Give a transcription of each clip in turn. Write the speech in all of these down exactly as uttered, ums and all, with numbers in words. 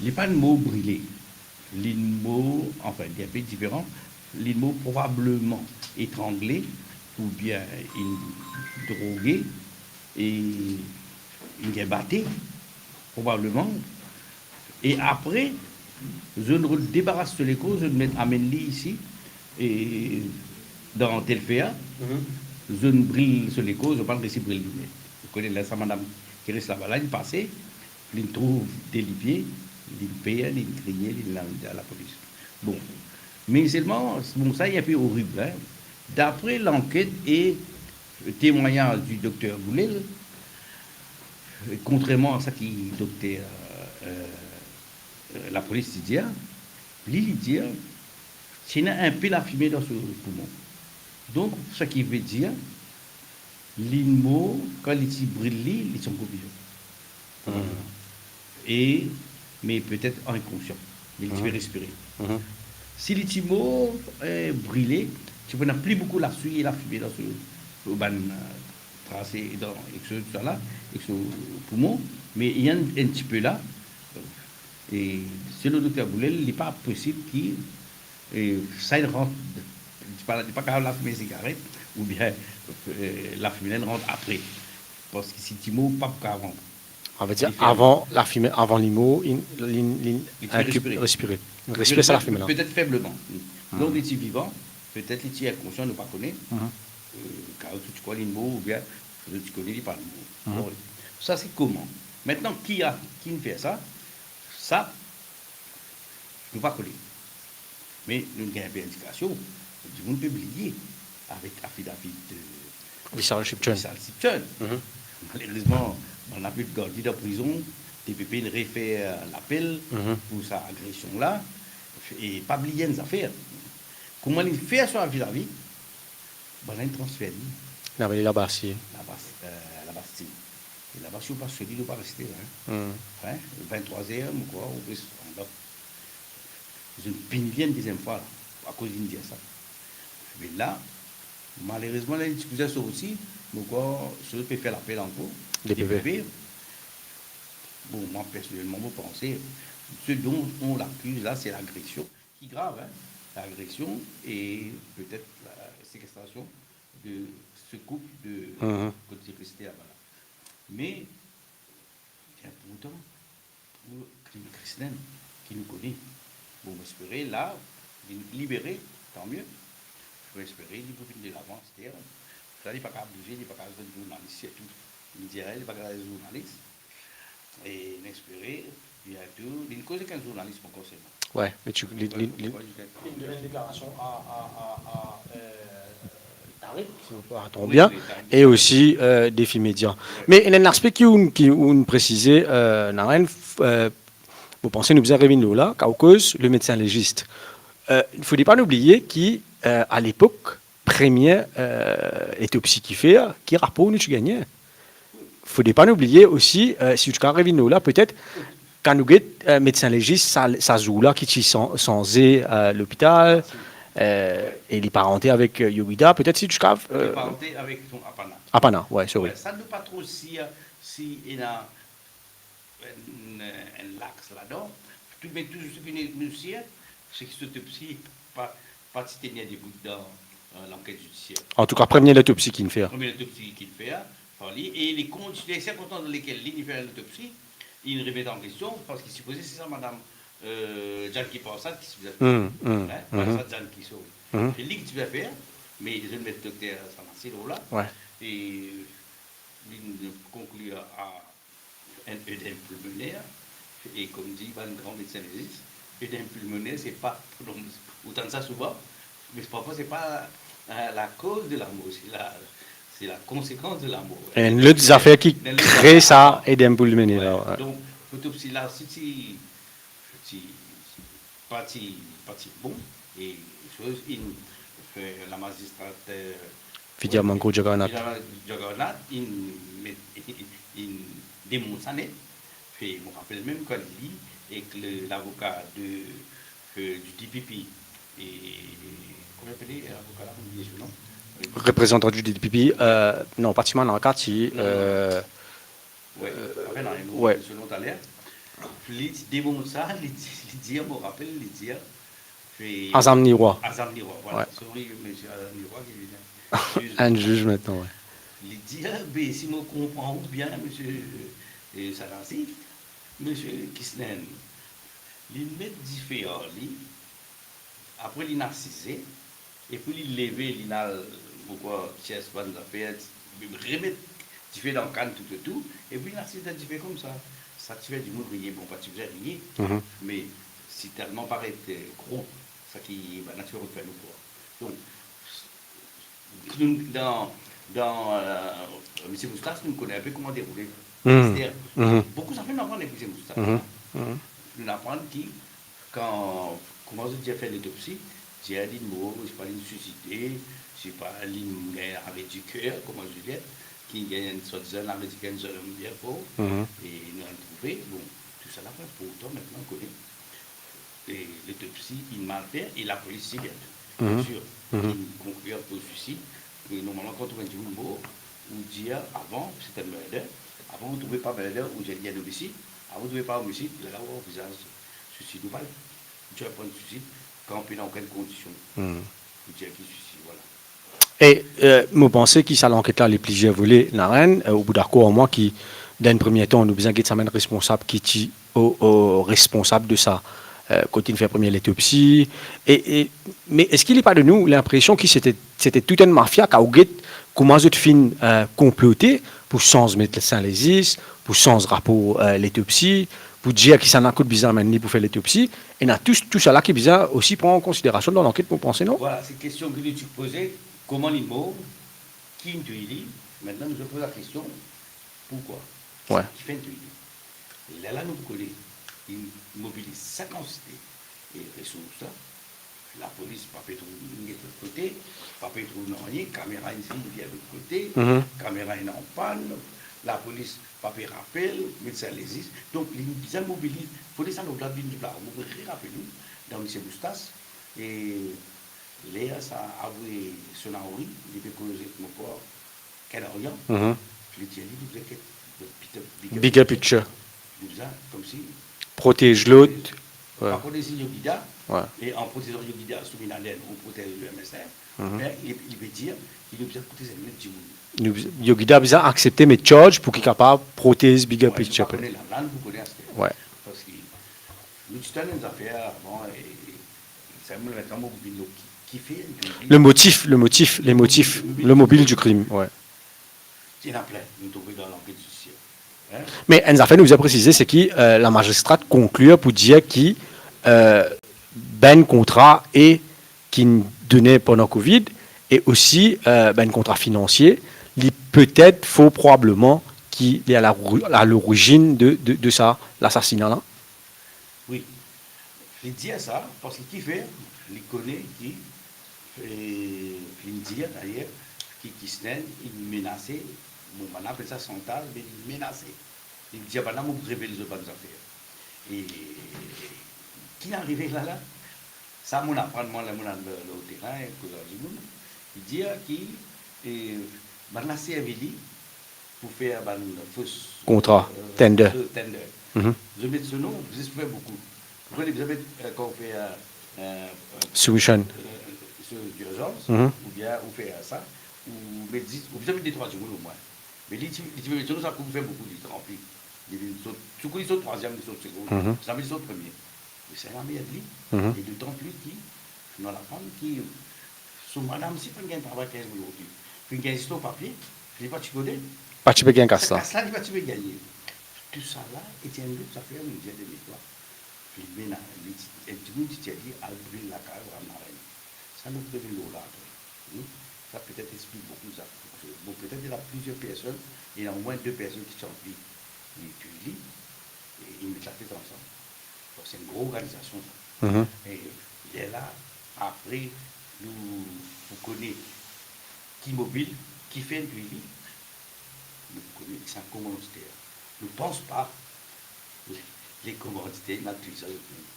Li pa'nn mor brile. Li'nn mor, anfin, li enpe diferan. Li'nn mor probableman etrangle oubien inn droge e inn gagn bate, probableman. E apre, zot inn debaras so lekor, zot inn met amenn li isi, e dan Telfer, zot inn bril so lekor, zot pa'nn resi bril li. Ou kone, la sa madam ki res laba la, inn pase, li'nn trouv de lipie, li'nn per, li'nn kriye, li'nn al dir lapolis. Bon, me selman, bon, sa li enpe orib, hein. Dapre lanket e temwagnaz di dokter Boulel, kontrerman a seki dokter, euh, euh, lapolis ti dir, li, li dir, ti ena enpe lafime dan so poumon. Donk, seki ve dir, li'nn mor, kan li ti bril li, li ti ankor vivan. E, me petet inkonsian, me li ti pe respire. Si li ti mor, eh, brile, ti pou ena pli boukou laswi e lafime dan so, bann, eh, tras e dan, ek so, sa la, ek so poumon, me ena enn, enn tipe la, e selon dokter Boulel, li pa posib ki, e sa inn rant, li pa, li pa kapav lafime sigaret, oubien, eh, lafime la inn rant apre. Parski si ti mor, pa pou kapav rant. Ann dir, avan lafime, avan li mor, inn, inn, inn, inn respire. Li ti pe respire. Respire sa lafime la. Petet febleman. Donk, li ti vivan, petet li ti inkonsian, nou pa kone. Eh, kapav zot ti krwar li mor, oubien zot ti kone li pa mor. Bon, sa se koman. Mintnan, ki a, ki'nn fer sa? Sa, nou pa kone. Me nou gagn enpe indikasion, dimoun pe bliye avek afidavit, eh, Vishal Shipchand. Vishal Shipchand. Malerezman, bann la pe gard li dan prizon, DPP inn refer lapel pou sa agresion la, e pa bliye enn zafer. Kouma li fer so afidavit, bann la inn transfer li. Inn amenn li Labastie. Labas-, eh, Labastie. E laba, si ou pa solid, ou pa reste, hein. Hein? Vinn-trwa-zer, mo krwar, ou res anba. Zot inn pini li enn deziem fwa la, akoz li'nn dir sa. Me la, malerezman, la, li ti pou sorti, mo krwar, so pe fer lapel ankor. DPP. DPP. Bon, mwa, personelman, mo panse, ce dont on l'accuse là, c'est l'agression. Ki grav, hein, lagresion e petet la sekestrasion de se koup de kot li reste laba la. Me, li inportan pou Kri-, Krisnel, ki nou kone. Bon, mo espere, la, li libere, tan mie. Mo espere, li pou vinn de lavan, aster. La, li pa kapav bouze, li pa kapav zwenn zournalis, sirtou. Li dir, li pa kapav zwenn zournalis. E nou espere, biento, li'nn koz ek enn zournalis ankor selman. Ouais, mais tu, li, li, li, Li donn enn deklarasion a, a, a, a, euh, Tariq. Si je me rappelle bien, et aussi, euh, Défi Média. Ouais. Me ena enn aspe ki ou'nn, ki ou'nn presize, euh, Naren, euh, mo panse nou bizin revinn lor la, kapav koz le medsin legist. Euh, fode pa nou bliye ki, euh, a lepok, premie, euh, letopsi ki fer, ki rapor nou ti gagne. Fode pa nou bliye osi, euh, si ou ti kapav revinn lor la, petet, kan nou get, euh, medsin legis, sa, sa zour la ki ti san-, sanze, euh, lopital, euh, e li parante avek, euh, Yogida, petet si ou ti kapav, euh, Li parante avek son Apana. Apana, ouais, sorry. Ouais, sa nou pa tro sir si ena enn, enn lax ladan. Tou, me tou seki nou, nou sir, seki so letopsi pa, pa ti tenir debout dan, euh, lanket zidisier. Antouka, premie letopsi ki'nn fer. Premie letopsi ki'nn fer par li, e le kondisyon, le sirkonstans dan lekel li'nn fer letopsi, li'nn remet an kestion, parski sipoze se sa madam, euh, Diane ki par sa, ki ti bizin fer. Hein, par sa Diane ki sov. Se li ki ti bizin fer, me zot met dokter Sanasi lor la. Ouais. E li'nn konklir a enn oedèm pilmoner, e kouma dir bann gran medsin legis, oedèm pilmoner, se pa, ou tann sa souvan, me parfwa se pa, euh, lakoz de lamor, se la, se la konsekans de lamor. Enn lot zafer ki kre sa oedèm pilmoner la, ouais. Donk, letopsi la, si ti, ti, pa ti, pa ti bon, e soz, inn fer lamazistrat, euh, Vidya Manko Jagannath. Vidya Jagannath, inn met, inn demont sa net. Fe, mo rapel mem kan li ek le, lavoka de, euh, du D P P, e, kouma apele lavoka la, mo bliye so nom. Reprezantan du D P P, euh, non, pa ti Manaka, ti, euh, Ouais, euh, anfin, non, ouais. So nom taler. Li ti demann sa, li di, li dir, mo rapel, li dir, Azam Nirwa. Azam Nirwa, voilà. Ouais. Sorry, monsieur Azam Nirwa ki vini. Enn ziz aster, ouais. Li dir, be, si mo konpran ou bien, monsieur, euh, Sarasi, monsieur Kisnen, li met dife ar li, apre li asize, epi li leve, li al, mo krwar, chers bann zafer, remet dife dan kann toutotour, epi li asize dan dife koumsa. Sa ti fer dimoun riye, bon, pa ti bizin riye, mhm, me si telman paret, euh, gro, sa ki bann la ti fer nou krwar. Donk, nou, dan, dan, euh, Misie Moustas, nou kone inpe kouma deroule, mhm, mister. Mhm. Boukou zafer nou aprann avek Misie Moustas. Mhm. Mhm. Nou aprann ki, kan, kouma zot dir fer letopsi, dir linn mor, sepa linn suiside, sepa linn gagn arrêt du cœur, kouma zot dir, ki gagn enn sort zot arrêt du cœur, enn zot bien for, mhm, e nou al trouve, bon, tousala pa inportan, aster nou kone. E letopsi inn mal fer, e lapolis ti, bien, mhm, sir, mhm, inn konklir pou suisid. E normalman, kan ou trouv enn dimoun mor, ou dir avan, se enn murder, avan ou trouve pa murder, ou dir li enn omisid, avan ou trouve pa omisid, lerla ou anvizaz suisid. Ou pa, ou ti pran suisid kan pena okenn kondision, mhm, pou dir ki suisid, voilà. E, euh, mo panse ki sa lanket la, li plizier vole, Naren, euh, ou pou dakor ar mwa ki, dan enn premie tan, nou bizin get sa bann responsab ki ti o, o responsab de sa, euh, kot inn fer premie letopsi, e, e, me eski li pa donn ou linpresion ki sete, sete tou enn mafia, kan ou get kouma zot finn, euh, konplote pou sanz medsin lezis, pou sanz rapor, euh, letopsi, pou dir kisannla kot bizin amenn li pou fer letopsi, ena tou, tousala ki bizin osi pran an konsiderasion dan lanket, mo panse, non? Voilà, se kestion ki li ti poze, kouma li mor, ki inn touy li, aster nou poz lakestion, pourkwa? Ouais. Kifer inn touy li? Lerla nou pou kone, li mobiliz sa kantite, e, resours la, lapolis pa pe trouv nanye lot kote, pa pe trouv nanye, kamera inn fini de lot kote, mhm, kamera inn an pann, lapolis pa pe rapel, medsin lezis. Donk, li bizin mobiliz, fode sa lord la vinn dipla. Mo pe re rapel nou, dan Misie Moustas, e ler sa avoue Sonaori, li pe koz ek mo frere Ken Aryan, mhm, li dir li, li bizin get bigger, bigger picture. Li bizin, koumsi, protez lot. Ouais. Pa protez Yogida, ouais, e an protezan Yogida, sou Bin Laden, ou protez le M S F, mhm, me li, li pe dir ki nou bizin protez lot dimoun. Nou, Yogida bizin aksepte met charge pou ki kapav protez bigger picture. Ouais, nou pa kone la, la nou pou kone aster. Ouais. Parski nou ti tann enn zafer avan, e, e sa, mo, aster mo pou vinn lor ki, kifer inn touy li. Le motif, le motif, les motifs, le mobile du crime, ouais. Ena plin, nou trouve dan lanket zis, hein. Me enn zafer nou bizin presize, se ki, euh, lamazistra konklir pou dir ki, euh, bann kontra e ki'nn done pandan Covid, e osi, euh, bann kontra finansie, li petet, for probableman, ki li a la, a lorizinn de, de, de sa, lasasina la. Wi. Li dir sa, parski kifer, li kone ki, e, li dir dayer, ki Kisnen, li menase, bon, bann la apel sa santaj, me li menase. Li dir bann la, mo pou revel zot bann zafer. E ki arive la la? Sa mo aprann mwa, ler mo al lor terin, koz ar dimoun, li dir ki, e, bann la servi li pou fer bann fos kontra, euh, tender. Fos tender. Mhm. Zot met so nom, zis pou fer boukou. Ou kone, bizin met, euh, kan ou fer, euh, euh, soumission, euh, so dirzans, mhm, oubien ou fer sa, ou met zis, ou bizin met de trwa dimoun omwin. Me li ti, li ti met so nom, sa pou fer boukou, li ranpli. Li vinn sot, soukou li sot trwaziem, li sot segonn, mhm, zame li sot premie. Me sa inn anmerd li, mhm, e dotan plis ki, nou aprann ki so madam si finn gagn travay kinz mil roupi, finn gagn zis lor papie, li pa ti kone. Pa ti pe gagn kas la. Kas la, li pa ti pe gagne. Tousala, e ti enn lot zafer, nou dir de metwa. Li mena, li ti, enn dimoun ti dir li, al bril lakaz, rann larenn. Sa nou pou revinn lor la apre. Hmm? Sa petet explik boukou zafer. Bon, petet ena plizier personn, ena omwin de personn ki ti anvi touy li, e inn met latet ansam. Donk, se enn gro organizasion, sa. Mhm. E lerla, apre, nou pou kone ki mobil, kifer inn touy li, nou pou kone ki se enn komanditer. Nou pans pa le, le komanditer inn al touy sa, zot mem.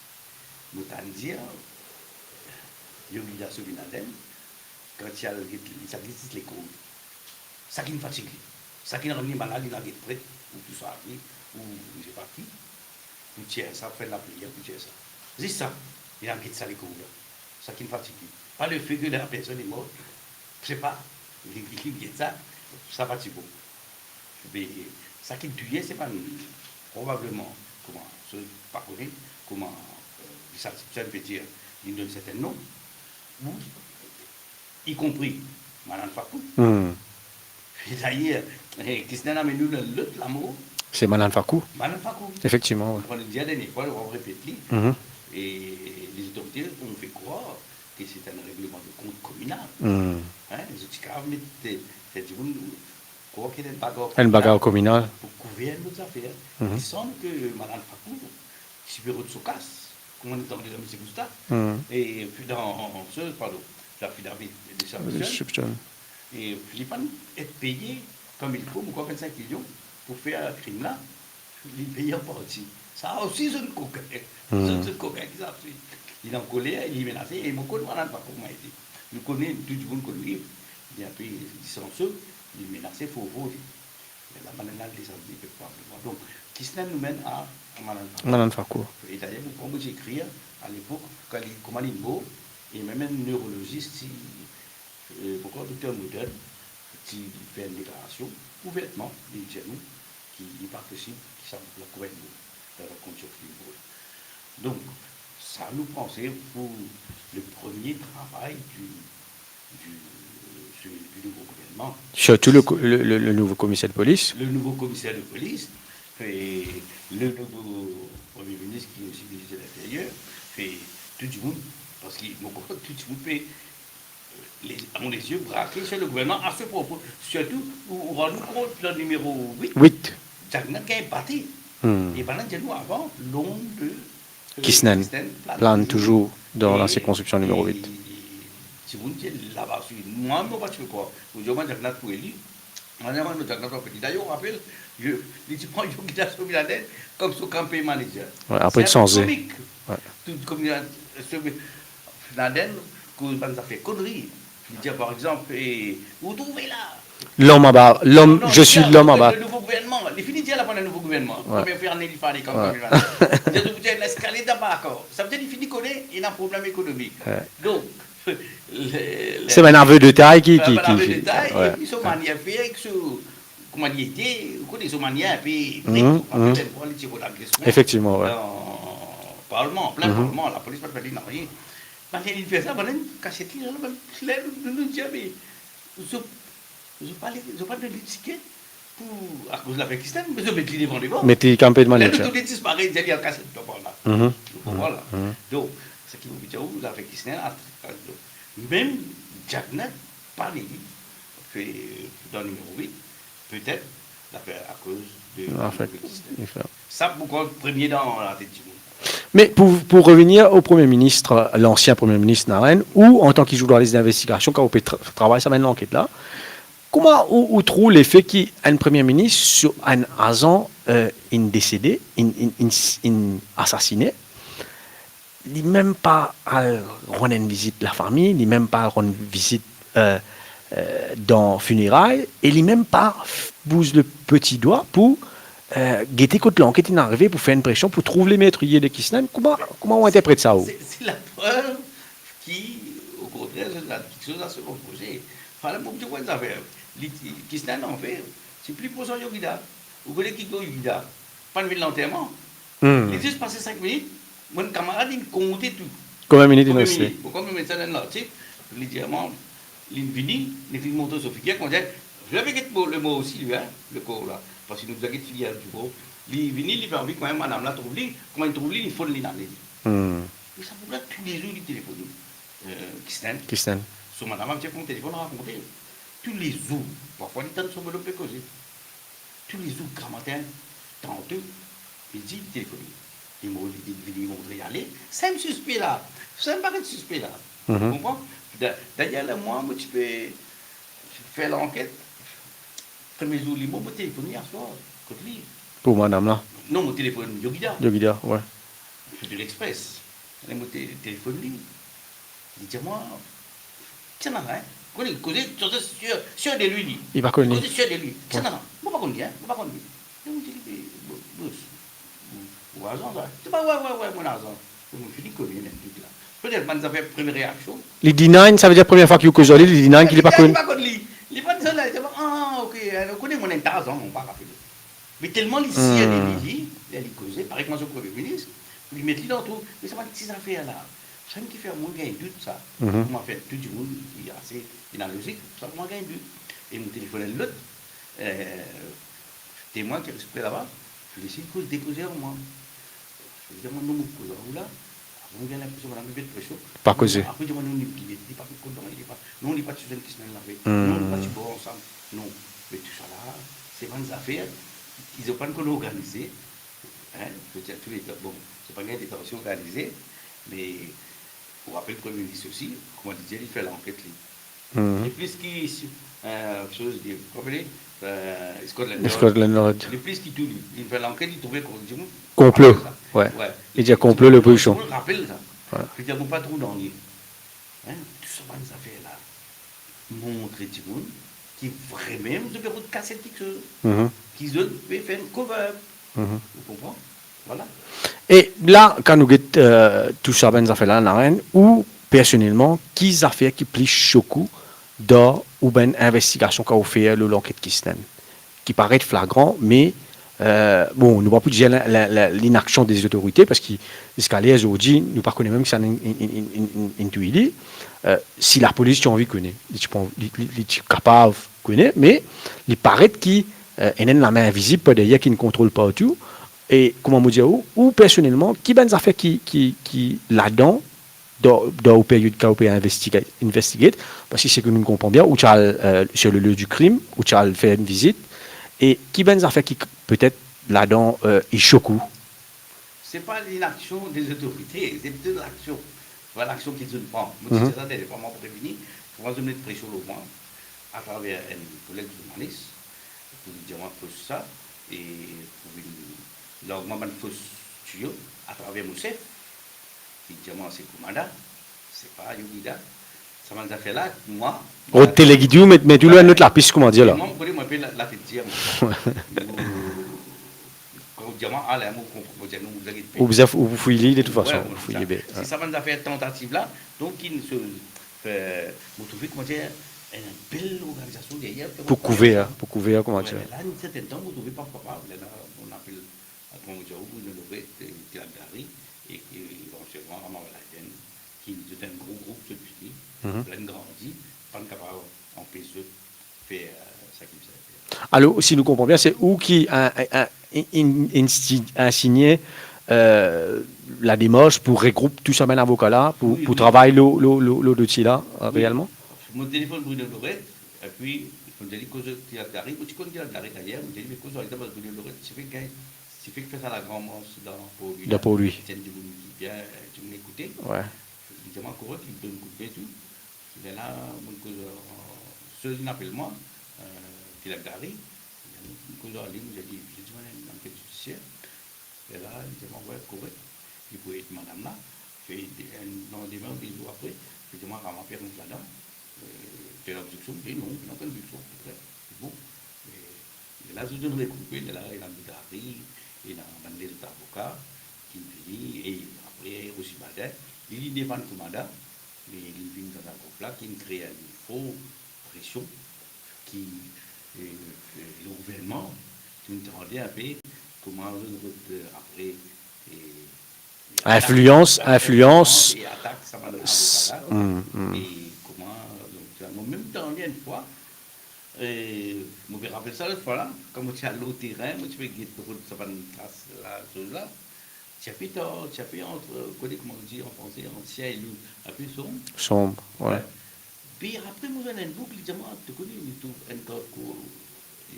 Nou tann dir, Yogida so Bin Laden, kan ti al get li, sa get zis lekor. Sa ki'nn fatig li. Sa ki'nn rann li malad, li al get pret, ou tou sa, ou, ou sepa ki. pou tir sa, pou fer lapriyer, pou tir sa. Zis sa, li al get sa lekour la. Sa ki fatig li. Pa lefe ki lapersonn li mor, se pa, li, li get sa, sa pa ti bon. Be, sa ki touye, se bann, probableman, kouma, so, pa kone, kouma, euh, sa, sa pe dir, li donn sertin non, ou, y compris Manan Fakou. Hmm. E dayer, eh, kisinn amenn nou dan lot lamor. Se Manan Fakou. Manan Fakou. Efektivman, wi. Kouma nou dir la dernie fwa, nou repet li. Mhm. E lezotorite ont fait croire que c'est un règlement de compte communal. Hmm. Hein, zot ti kapav met, eh, fer dimoun krwar ki ena enn bagar kominal. Enn bagar kominal. Pou kouver enn lot zafer. Mhm. Li sanble ke Manan Fakou ti pe rod so kas, kouma nou tande dan mizik Gousta. Hmm. E pi dan, an, an, so, pardon, lafidavi de Soupçonné. Soupçonné. E li pa'nn et peye comme il faut, mo krwar vinn-sink milion pou fer krim la, li peye an parti. Sa osi, zot kokin. Hmm. Zot, zot kokin ki sa osi. Li ankoler, li menase, e mo konn Manan Fakou kouma li ete. Nou kone, tou dimoun konn li. Li enpe disanso, li menase for for li. E la, bann la desann li pe pran. Donk, kisinn nou menn a, a Manan Fakou. Manan Fakou. E dayer, mo pran, mo ti ekrir, a lepok, kan li, kouma li mor, e mem enn nerolozis ti, eh, mo krwar Dokter Model, ti fer enn deklarasion ouvertman, li dir nou ki li pa posib ki sa boug la koumadir mor dan sa kondision ki li mor. Donk, sa nou panse pou le premie travay di, di, di, di nouvo gouvernman. Sirtou le ko-, le, le, le nouvo komiser de polis. Le nouvo komiser de polis, e le nouvo premie minis ki osi minis de Linteryer, e tou dimoun, parski mo krwar tou dimoun pe les, ont les yeux braqués sur le gouvernement à ce propos. Sirtou, ou, ou rann ou kont, dan nimero wit, wit. Jack Nat gagn bate. Hmm. E bann la dir nou avan, lomb de, euh, Kisnen, Kisnen plane touzour dan la sirkonskripsion nimero wit. E dimoun dir laba osi. Mwa, mo pa ti pe krwar. Mo dir, mwa, Jack Nat pou eli. Mwa, mwa, Jack Nat pou eli. Dayer, ou rapel, li, li ti pran Yogita Swaminathan kom so campaign manager. Wi, apre li sanze. Se enn pe komik. Wi. Tou komin, so, Ladenn, koz bann zafer konri. Li dir, par exanp, eh, ou trouve la. L'homme à bar-, l'homme, non, non, je suis l'homme à bar-, le nouvo gouvernman. Li fini dir la pandan nouvo gouvernman. Wi. Premie fer ane li fane kan, wi, li fane. Li dir, li dir, leskalier dan pa akor. Savedir li fini kone, ena problem ekonomik. Wi. Donk, le, le, se bann aveu de tay ki, ki, ki, aveu de tay, wi. Epi so manier fer, so kouma li ete, ou kone so manier enpe, mhm, mhm, li ti rod agresion. Efektivman, wi. Dan parlman, plin, mhm, parlman, lapolis pa ti fer li nanye. Bann la inn fer sa, bann la inn kasiet li, la, bann, la, nou, nou dir, me, zot, zot pa le, zot pa donn li tiket pou, akoz lafer Kisnen, me zot met li devan, devan. Met li campaign manager. La, nou tou disparet, dir li al kasiet dan parlman. Mhm. Ou konpran la? Mhm. Donk, seki mo pe dir ou, lafer Kisnen, a, a, donk, mem Jack Nat pa vini, fer, dan nimero wit, petet, lafer akoz de, an fet, Kisnen. Sa pou kont premie dan latet dimoun. Me pou, pou revenir o Premie Minis, lansien Premie Minis Narenn, ou antan ki zournalis dinvestigasion, kan ou pe tra-, travay sa bann lanket la, kouma ou, ou trouv lefe ki enn Premie Minis, so enn azan, eh, inn desede, inn, inn, inn, inn asasine, li mem pa al rann enn vizit lafami, li mem pa al rann vizit, eh, eh, dan fineray, e li mem pa f-, bouz le peti dwa pou, eh, gete kot lanket inn arive, pou fer enn presion, pou trouv le metriye de Kisnen. Kouma, kouma ou interpret sa, ou? Se, se laprev ki, okontrer, se la, kiksoz a se reproze. Fale mo dir ou enn zafer. Li, Kisnen, anfet, se pli pros ar Yogita. Ou kone ki Yogita? Pa'nn vinn lanterman. Hmm. Li zis pase sink minit, mo enn kamarad, li konte tou. Konbien minit li reste? Konbien minit? Bon, konbien minit, sa dan lartik, li dir mwa, li vini, li finn montre so figir, kouma dir, zot pe get mo, lemor osi, li, hein, lekor la. Parski nou bizin get figir dimoun. Li vini, li pe anvi kouma madam la trouv li, kouma li trouv li, li fonn li ale. Hmm. E sa boug la, toulezour li telefonn, eh, Kisnen. Kisnen. So madam la ti pran telefonn, rakonte. Toulezour, parfwa li tann so bonnom pe koze. Toulezour, gramatin, tanto, midi, li telefonn li. Li mo-, li, li vini montre li ale. Sa enn sispe la. Sa enn paket sispe la. Mhm. Ou konpran? Da-, dayer, la, mwa, mo ti pe fer lanket. Premie zour li mor, mo telefonn li aswar, kot li. Pou madam la? Non, mo telefonn Yogita. Yogita, wi. Soti Lexpress. Mo te-, telefonn li. Li dir mwa, "Kisannla, hein?" Kone, koze, koze sir, sir de li, li. Li pa konn li. Koze sir de li. Wi. "Kisannla, mo pa konn li, hein, mo pa konn li." Mo dir li, "Be, bo-, bos, Ou larzan sa? Li dir, "Wi, wi, wi, mo larzan." Mo fini kone mem tou la. Petet bann zafer, premie reaksion. Li deny, savedir premie fwa ki ou koz ar li, li deny ki li pa konn. Li pa konn li. Li pa dizon la, li dir, "Ah, ok, ou kone mo ena larzan, mo pa rapel." Me telman li sir de li, li, li koze, parey kouma so premie minis, li met li dan trou. Me sa bann ti zafer la, sa ki fer mwa gagn dout sa. Mhm. Mwa fer tou dimoun ki ase ena lozik, sa mwa gagn dout. E mo telefonn enn lot, eh, temwin ki reste laba, li les li koz, dekoze ar mwa. Li dir, "Mwa, non, mo koz ar ou la." Apre mo gagn linpresion, mo met presion. Pa koze. Apre li dir, "Mwa, non, li, li, li pa kontan, li pa, non, li pa ti zwenn kisnenn la." Hmm. "Non, li pa ti bor ansam." Non. Me tou sa la, se bann zafer ki zot pa'nn konn organize, hein, je veux dire, tous les, bon, zot pa'nn gagn detansion organize, me ou rapel Premie Minis osi, kouma li dir, li fer lanket li. Mhm. Li plis ki, eh, soz de, kouma apele, eh, Scotland Yard. Scotland Yard. Li plis ki tou li. Li fer lanket, li trouve ki dimoun konplo. Rapel sa. Wi. Wi. Li dir konplo, lopozision. Dimoun rapel sa. Wi. Li dir, "Mo pa trouv nanye." Hein, tou sa bann zafer la montre dimoun ki vremem zot pe rod kasiet kiksoz. Mhm. Ki zot pe fer enn cover up. Mhm. Ou konpran? Vwala. E la, kan nou get, eh, tou sa bann zafer la, Naren, ou personelman, ki zafer ki pli sok ou dan ou bann investigasion kan ou fer lor lanket kisnenn, ki paret flagran, me, eh, bon, nou pa pou dir la, la, la, linaksion de zotorite, parski ziska ler zordi, nou pa kone mem kisannla inn, inn, inn touy li. Eh, si lapolis ti anvi kone, li ti pou, li, li, li ti kapav kone, me li paret ki, eh, ena enn lame invizib par deryer ki inn kontrol partou. E kouma mo dir ou, ou personelman, ki bann zafer ki, ki, ki ladan, dan, dan ou period kan ou pe investigate, investigate, parski seki nou konpran bien, ou ti al, eh, sur le lieu du crime, ou ti al fer enn vizit, e ki bann zafer ki k-, petet ladan, eh, i sok ou? Se pa linaksion de zotorite, se plito laksion. Se pa laksion ki zot pran. Mo ti dir sa dernie fwa, mo previni, kouma zot met presion lor mwa, atraver enn koleg zournalis, pou li dir mwa post sa, e pou vinn larg mwa bann fos tiyo atraver mo sef, ki dir mwa se Koumanda, se pa Yogida. Sa bann zafer la, mwa, rod tele ki dir ou, met, met ou lor enn lot lapis, kouma dir la. Mwa, mo kone, mo pe la, latet dir, mwa. Kan ou dir mwa, ale, mo konpran, mo dir, non, mo dir, ou bizin, ou pou fouy li, de tout fason, ou fouy li, be, si sa bann zafer tantativ la, donk, ki nou, eh, mo trouve, kouma dir, enn bel lorganizasion deryer, pou kouver, pou kouver, kouma dir. Wi, la, enn serten tan, mo trouve pa kapav, la, nou apel, kouma mo dir, Bruno Loret, eh, Gilad Gary, e, e evantielman, Amar Laden, ki zot enn gro group, zot vini, mhm, plin grandi, pa'nn kapav anpes zot fer, eh, sa ki bizin fer. Alor, si nou konpran bien, se ou ki in, in, in, in, insti-, insigne, eh, lademars pou regroup tou sa bann avoka la, pou, wi, pou wi, travay lor, lor, lor, lor dosie la, eh, wi, reelman? Mo telefonn Bruno Loret, epi mo dir li koz Gilad Gary, mo ti konn Gilad Gary dayer, mo dir li, me koz ar li, parski Bruno Loret ti fek gagn, ti fek fer sa lagran mars dan Port Louis la. Dan Port Louis. Ti enn dimoun ki bien, eh, dimoun ekoute. Wi. Li dir mwa korek, li donn koudme tou. Lerla, mo koz, eh, so inn apel mwa, eh, Gilad Gary. Mo koz ar li, mo dir li, li ti dir mwa enn anket zidisier. Lerla, li dir mwa, wi, korek. Li pou ed madam la. Fer de, enn, non, demin ou de zour apre, li dir mwa, Amar pe rant ladan. Eh, fer lobzeksion, mo dir non, pena okenn obzeksion, apre. Bon, eh, lerla zot inn regroupe, lerla ena Boudari, ena bann lezot avoka ki vini, e apre osi Badin, li, li defann Koumanda, me li vinn dan sa group la, ki inn kre enn for presion ki, eh, eh, le gouvernman, ki inn tande inpe kouma zot, eh, apre, eh, Influans, atak, influans. E atak sa bann avoka la. Hmm, hmm. E kouma, donk, mo mem tande enn fwa, e, mo pe rapel sa lot fwa la, kan mo ti al lor terin, mo ti pe get kot sa bann tras la, soz la. Ti inpe tar, ti inpe ant, kote, kouma nou dir an franse, ant sien e lou, inpe sonb. Sonb, wi. Wi. Pi apre, mo zwenn enn boug, li dir mwa, to kone, nou trouv enn gard kour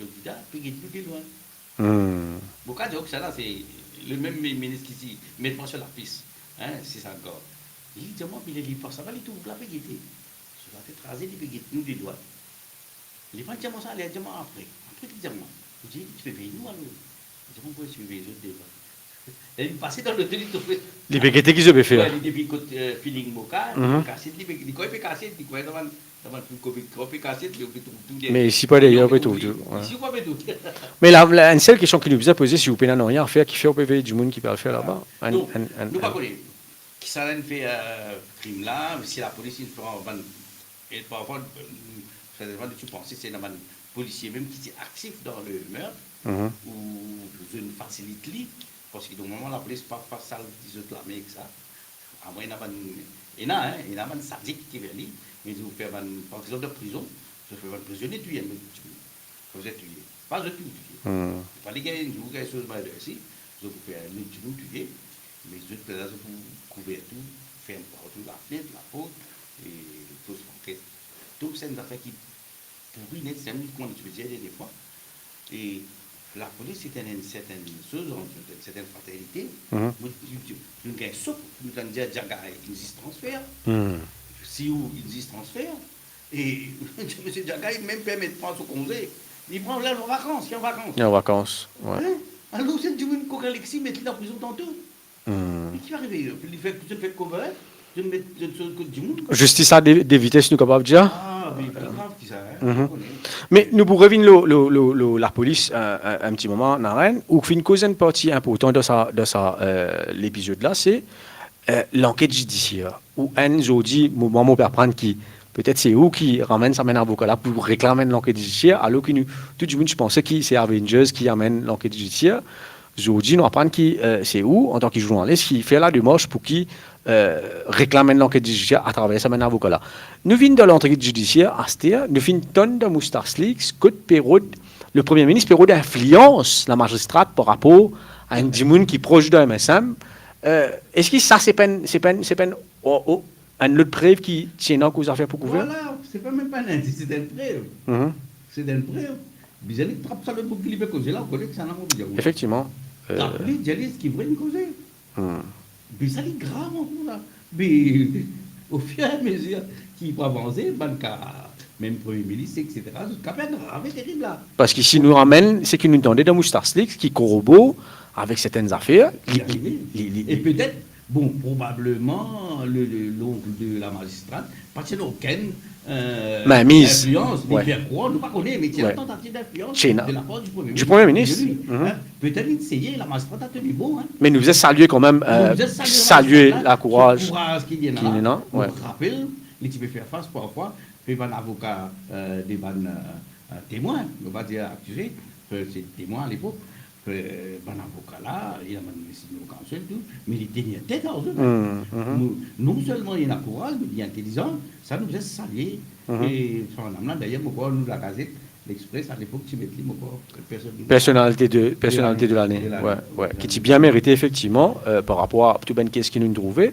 Yogida, pe get nou de lwin. Hmm. Mo kapav dir, ok, sa la, se le mem mi-, minis ki ti met mwa sir lapis, hein, se sa gard. Li dir mwa, pi li, li pas laba, li trouv la pe gete. So latet raze, li pe get nou de lwin. Li pa dir mwa sa, li dir mwa apre. Apre, li dir mwa, li dir, ti pe vey nou, alor. Li dir mwa, ti pe vey zot de lwin. Li pase dan loto, li trouve. Li pe gete ki zot pe fer. Wi, li depi kot, eh, Feeling Moka, mhm, kasiet, li pe, li krwar pe kasiet, li krwar dan bann, dan bann koumik, krwar pe kasiet, li pe trouv tou. Me isi pa deyer, ou pe trouv tou, wi. Isi ou pa pe trouv. Me la, la, enn sel kestion ki nou bizin poze, si ou pena nanye a fer, kifer ou pe vey dimoun ki pe al fer laba? Enn, donk, enn, enn, nou pa enn kone kisannla inn fer, eh, krim la, si lapolis inn fer bann E parfwa, eh, sa devan, nou ti panse se ena bann polisie mem ki ti aktif dan le meurtre, mhm, ou zot inn fasilit li, parski normalman lapolis pa, pa sal zot lame ek sa. Amwin ena bann, ena, hein, ena bann sadik ki fer li, me zot fer bann, par exanp, dan prizon, zot fer bann prizone touye enn lot dimoun. Kan zot touye, pa zot ki pou touye. Hmm. Fale gagn enn zour, gagn soz murder si, zot pou fer enn lot dimoun touye, me zot la, zot pou kouver tou, ferm partou, lafnet, laport, e fos lanket. Donk, se enn zafer ki pouri net, se enn, kouma nou ti pe dir dernie fwa. E lapolis, se enn, enn sertenn soz, enn sertenn fraternite. Mhm. Nou, nou, nou gagn sok, nou tann dir Diaga inn zis transfer. Hmm. Si ou inn zis transfer, e misie Diaga, li mem permet pran so konze. Li pran la vakans, li an vakans. Li an vakans, wi. Hein? Alor, se dimoun koka Alexis met li dan prizon tanto. Hmm. E ki arive? Li fer, li fer kover, li met, li sot kot dimoun. Zistis a de, de vites, nou kapav dir. Ah, me pli grav ki sa, hein, mhm, ou kone. Me nou pou revinn lor, lor, lor, lor lapolis, eh, eh, enn ti moman, Naren, ou finn koz enn parti inportan dan sa, dan sa, eh, lepizod la, se, eh, lanket zidisier. Ou enn zordi, mo, mwa, mo pe aprann ki petet se ou ki ramenn sa bann avoka la pou reklam enn lanket zidisier, alor ki nou, tou dimoun ti panse ki se Avengers ki amenn lanket zidisier. Zordi, nou aprann ki, eh, se ou, antan ki zournalis, ki fer lademarch pou ki, eh, reklam enn lanket zidisier atraver sa bann avoka la. Nou vinn dan lanket zidisier aster, nou finn tann dan Moustache Leaks kot pe rod, le Premie Minis pe rod inflians lamazistrat par rapor a enn dimoun ki pros dan M S M. Eh, eski sa se pa enn, se pa enn, se pa enn, o, o, enn lot prev ki ti ena akoz zafer pou kouver? Vwala, se pa mem pa enn indis, se enn prev. Mhm. Se enn prev. Bizin li trap sa lot boug ki li pe koze la, ou kone ki sa la, mo bizin. Efektivman. Eh, trap li, dir li ki vremem koze. Hmm. Me sa li grav ankor la. Me ofirameazir ki pou avanse, bann ka, mem Premie Minis, et cetera, zot ka pe grav e terib la. Parski si nou ramenn seki nou tande dan Moustache Leaks ki korobor avek sertenn zafer, li, li, li, li, li, e petet, bon, probableman, le, le, l'oncle de la magistrate pa ti ena okenn, eh, mainmiz, inflians, li, wi, fer krwar, nou pa kone, me ti ena, wi, tantativ d'inflians, ti ena, de la part du Premier Ministre, du Premier Ministre, de lui, mhm, hein. Petet li seye, la magistrate a teni bon, hein. Me nou bizin salie kanmem, nou, eh, bizin salie la magistrate, salie lakouraz, so kouraz ki li ena, ki li ena, wi. Mo rapel, li ti pe fer fas parfwa, pe bann avoka, eh, de bann, eh, eh, temwin, nou pa dir akize, eh, se temwin alepok, eh, bann avoka la, ena bann senior counsel tou, me li tenir tet ar zot, hein. Hmm, mhm. Nou, non selman li ena kouraz, me li intelizan, sa nou bizin salie. Mhm. E sa bann la, dayer, mo krwar nou Lakazet, L'Express, alepok, ti met li, mo krwar, person-, personnalité de, personnalité de l'année. De l'année. Wi, wi. Ki ti bien merite, efektivman, eh, par rapor a tou bann kes ki nou trouve,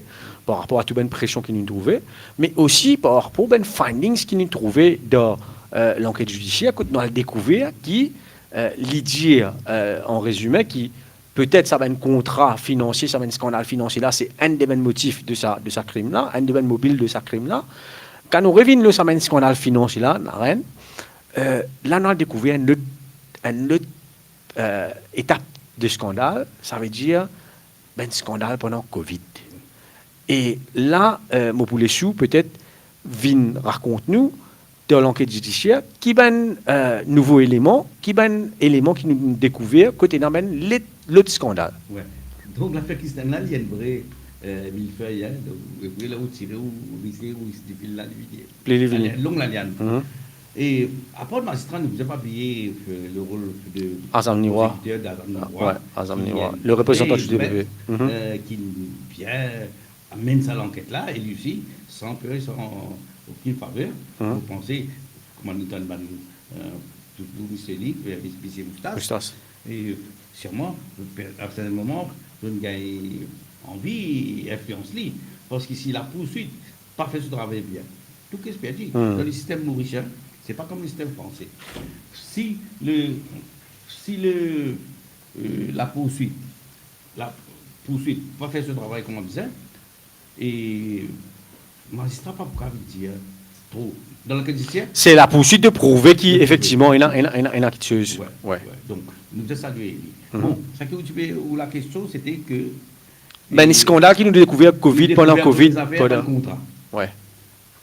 par rapor a tou bann presion ki nou trouve, me osi par rapor bann findings ki nou trouve dan, eh, lanket zidisier, kot nou al dekouver ki, eh, li dir, eh, an rezime, ki petet sa bann kontra finansie, sa bann skandal finansie la, se enn de bann motif de sa, de sa krim la, enn de bann mobil de sa krim la. Kan nou revinn lor sa bann skandal finansie la, Naren, eh, la nou al dekouver enn lot, enn lot, eh, etap de skandal, savedir bann skandal pandan Covid. E la, eh, mo pou les ou petet vinn rakont nou, dan lanket zidisier, ki bann, eh, nouvo eleman, ki bann eleman ki nou dekouver, kot ena bann let-, lot skandal. Wi. Donk, lafer Christine la, li enn vre, eh, milfey, hein. Donk, ou vre la, ou tire, ou rize, ou rize difil la, li vini. Pli li vini. Laliann, long laliann. Mhm. E apar mazistra, nou bizin pa bliye, eh, le rol de prosekiter, Azam Niwa. Ah, wi, Azam Niwa. Le reprezantan du D P P. Met, mhm, eh, ki bien amenn sa lanket la, e li osi, san per, san okenn faver, mhm, pou panse, kouma nou tann bann, eh, toutou misie Nik, eh, misie Moustache. Moustache. E sirman, a serten moman, zot gagn anvi inflians li. Parski si lapourswit pa fer so travay bien, tou kes perdi. Hmm. Dan le sistem morisien, se pa kom le sistem franse. Si le, si le, eh, lapourswit, lapourswit pa fer so travay kouma bizin, e mazistra pa pou kapav dir tro, Dan le cas du Sierre, c'est la poursuite de prouver ki, effectivement, ena, ena, ena, ena kiksoz. Ouais, ouais. Donk, nou bizin salye li. Bon, sa ki ou ti pe, ou lakestion, sete ke, ben, skandal ki nou dekouver COVID, pandan COVID, pandan, bann kontra. Ouais.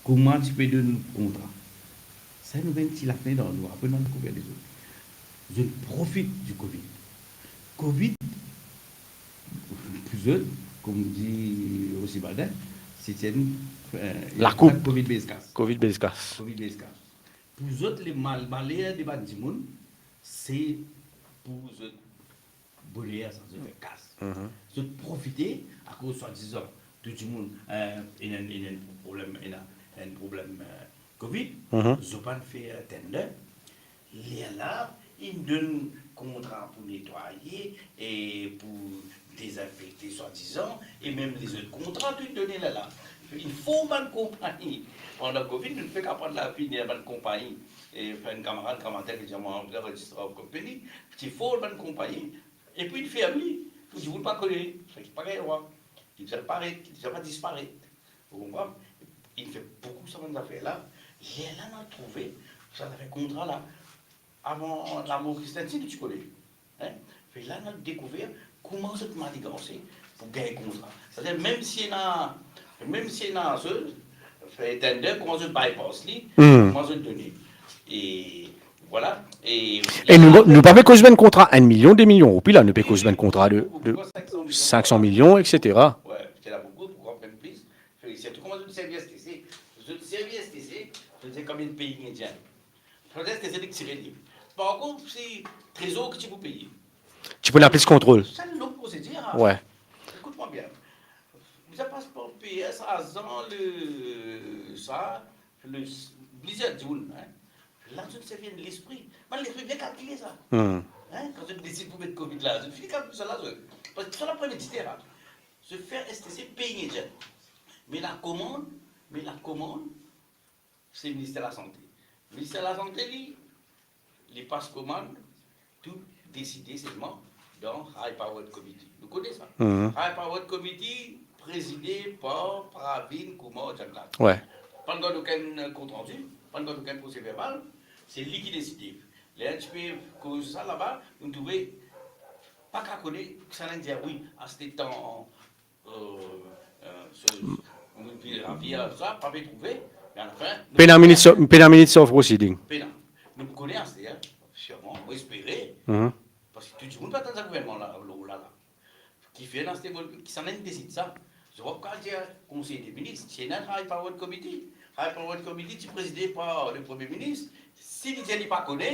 Kouma ti pe donn kontra? Sa nou gagn ti lafen dan nou, apre nou al dekouver lezot. Zot profit di COVID. COVID, pou zot, kouma dir Rossy Badin, se ti enn, euh, lakoup. COVID base kas. COVID base kas. COVID base kas. Pou zot, le mal, maler de bann dimoun, se pou zot boner sa, zot fer kas. Zot profite, akoz swadizan, tou dimoun, euh, ena, ena enn problem, ena enn problem, euh, COVID, zot pa'nn fer tender, lerla, inn donn kontra pou netwaye e pou dezinfekte swadizan, e mem lezot kontra tou inn done lerla. Inn form bann konpagni. Pandan COVID, nou fek aprann lavi, ena bann konpagni. E fer enn kamarad, kamarad ki dir mwa, register of company, ti form bann konpagni, epi inn ferm li, pou dimoun pa kone, seki pa gagn drwa. Ki deza paret, ki deza pa disparet. Ou konpran? Inn fer boukou sa bann zafer la. Lerla nou al trouve sa zafer kontra la. Avan lamor Christine, si nou ti kone. Hein? Fe la, nou al dekouver kouma zot maniganse pou gagn kontra. Setadir, mem si ena, mem si ena soz, fer tender, kouma zot bypass li, kouma zot done. E vwala. E nou, nou pa pe koz bann kontra enn milion, de milion roupi la, nou pe koz bann kontra de, de sink san milion, et cetera. Ouais, se la boukou, pou mem plis. Sirtou kouma zot servi S T C. Zot servi S T C, zot dir konbien pei Indien. Fode S T C li ki tire li. Par kont, si Trezor ki ti pou peye. Ti pou ena plis kontrol. Sa enn lot prosedir, hein. Ouais. Ekout mwa bien. Ou pa pas par P S, azan, le, sa, le, plizier dimoun, hein. La, zot servi enn lespri. Bann lespri bien kalkile sa. Hein? Kan zot desid pou met COVID la, zot fini kalkil sa la, zot. Parski sa la premedite la. Zot fer S T C pei Indien. Me lakomann, me lakomann, se Minister Lasante. Minister Lasante, li, li pas komann, tou deside selman dan High Powered Committee. Nou kone sa. High Powered Committee, prezide par Pravin Kumar Jagnnath. Ouais. Pa'nn gagn okenn kontrandi, pa'nn gagn okenn proseverbal, se li ki deside. Ler ti pe koz sa laba, nou trouve pa ka kone, kisannla dir, wi, aste tan, euh, euh, so, nou, pi, pi, sa, pa pe trouve, me alafin, nou pena minutes of, pena minutes of proceeding. Pena. Nou kone aster, sirman, mo espere, parski tou dimoun pe atann sa gouvernman la, la, la, la. Kifer ena aster, kisannla inn desid sa? Zot pa kapav dir Konsey de Minis, ti ena High Powered Committee. High Powered Committee ti prezide par le Premie Minis. Si li dir li pa kone,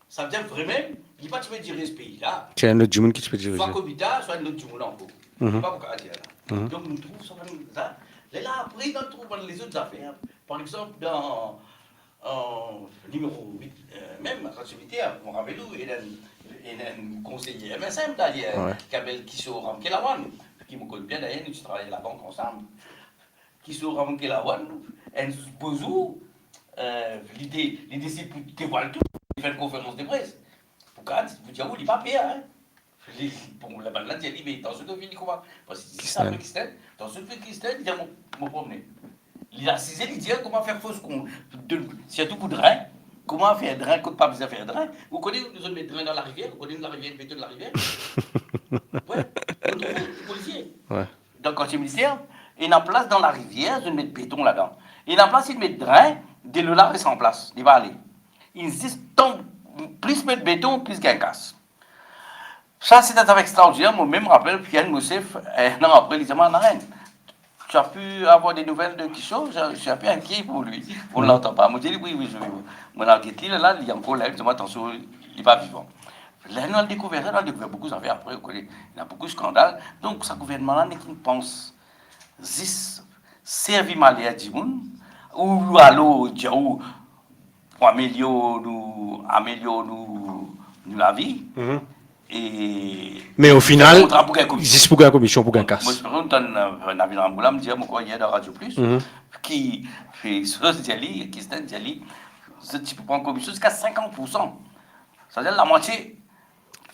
savedir vremem, li pa ti pe diriz pei la. Ti ena enn lot dimoun ki ti pe dirize. Swa Kobuta, swa enn lot dimoun ankor. Li pa pou kapav dir la. Donk nou trouv sa, sa. Lerla apre, nou trouv bann lezot zafer. Par exanp, dan, euh, nimero wit, euh, mem, kan ti mete, mo rapel ou, ena enn, ena enn konseye M S M dayer, ki apel Kishore Ramkalawan, ki mo konn bien dayer, nou ti travay labank ansam. Kishore Ramkalawan, enn bo zour, euh, li de-, li desid pou devwal tou, li fer enn konferans de pres. Pou kapav, pou dir ou li pa per, hein. Li, bon, la bann la dir li, me tansion to vini kouma? Parski zis apre Christine, tansion vinn Christine, li dir mo, mo promne. Li asize, li dir kouma fer fos kon, de, sirtou pou drin, kouma fer drin kot pa bizin fer drin. Ou kone, nou zot met drin dan larivier, ou kone larivier, beton larivier? Ouais, nou trouv polisie. Ouais. Dan kartie Minister, ena plas dan larivier, zot met beton ladan. Ena plas, li met drin, delo la res an plas, li pa ale. Li zis tonm, plis met beton, plis gagn kas. Sa, se enn zafer extraordiner, mo mem rapel, Pierre Mosef, enn an apre, li dir mwa, "Naren, tu as pu avoir des nouvelles de Kishore? Je, je suis un peu inquiet pour lui. On ne l'entend pas." Mo dir li, "Oui, oui, je vais voir." Mo al get li, la, li ankor la, li dir mwa, "Atansion, li pa vivan." La, nou al dekouver sa, nou al dekouver boukou zafer apre, ou kone, ena boukou skandal. Donk, sa gouvernman la, nek inn pans zis servi maler dimoun, ou alor, dir ou, pou amelior nou, amelior nou, nou lavi. E me o final, kontra pou gagn komision. Zis pou gagn komision, pou gagn kas. Mo, mo espere nou tann, euh, Nabil Ramgoolam dir, mo krwar yer dan Radio Plus, ki, ki, so, dir li, Christine dir li, zot ti pou pran komision ziska sinkant poursan. Savedir lamwatie.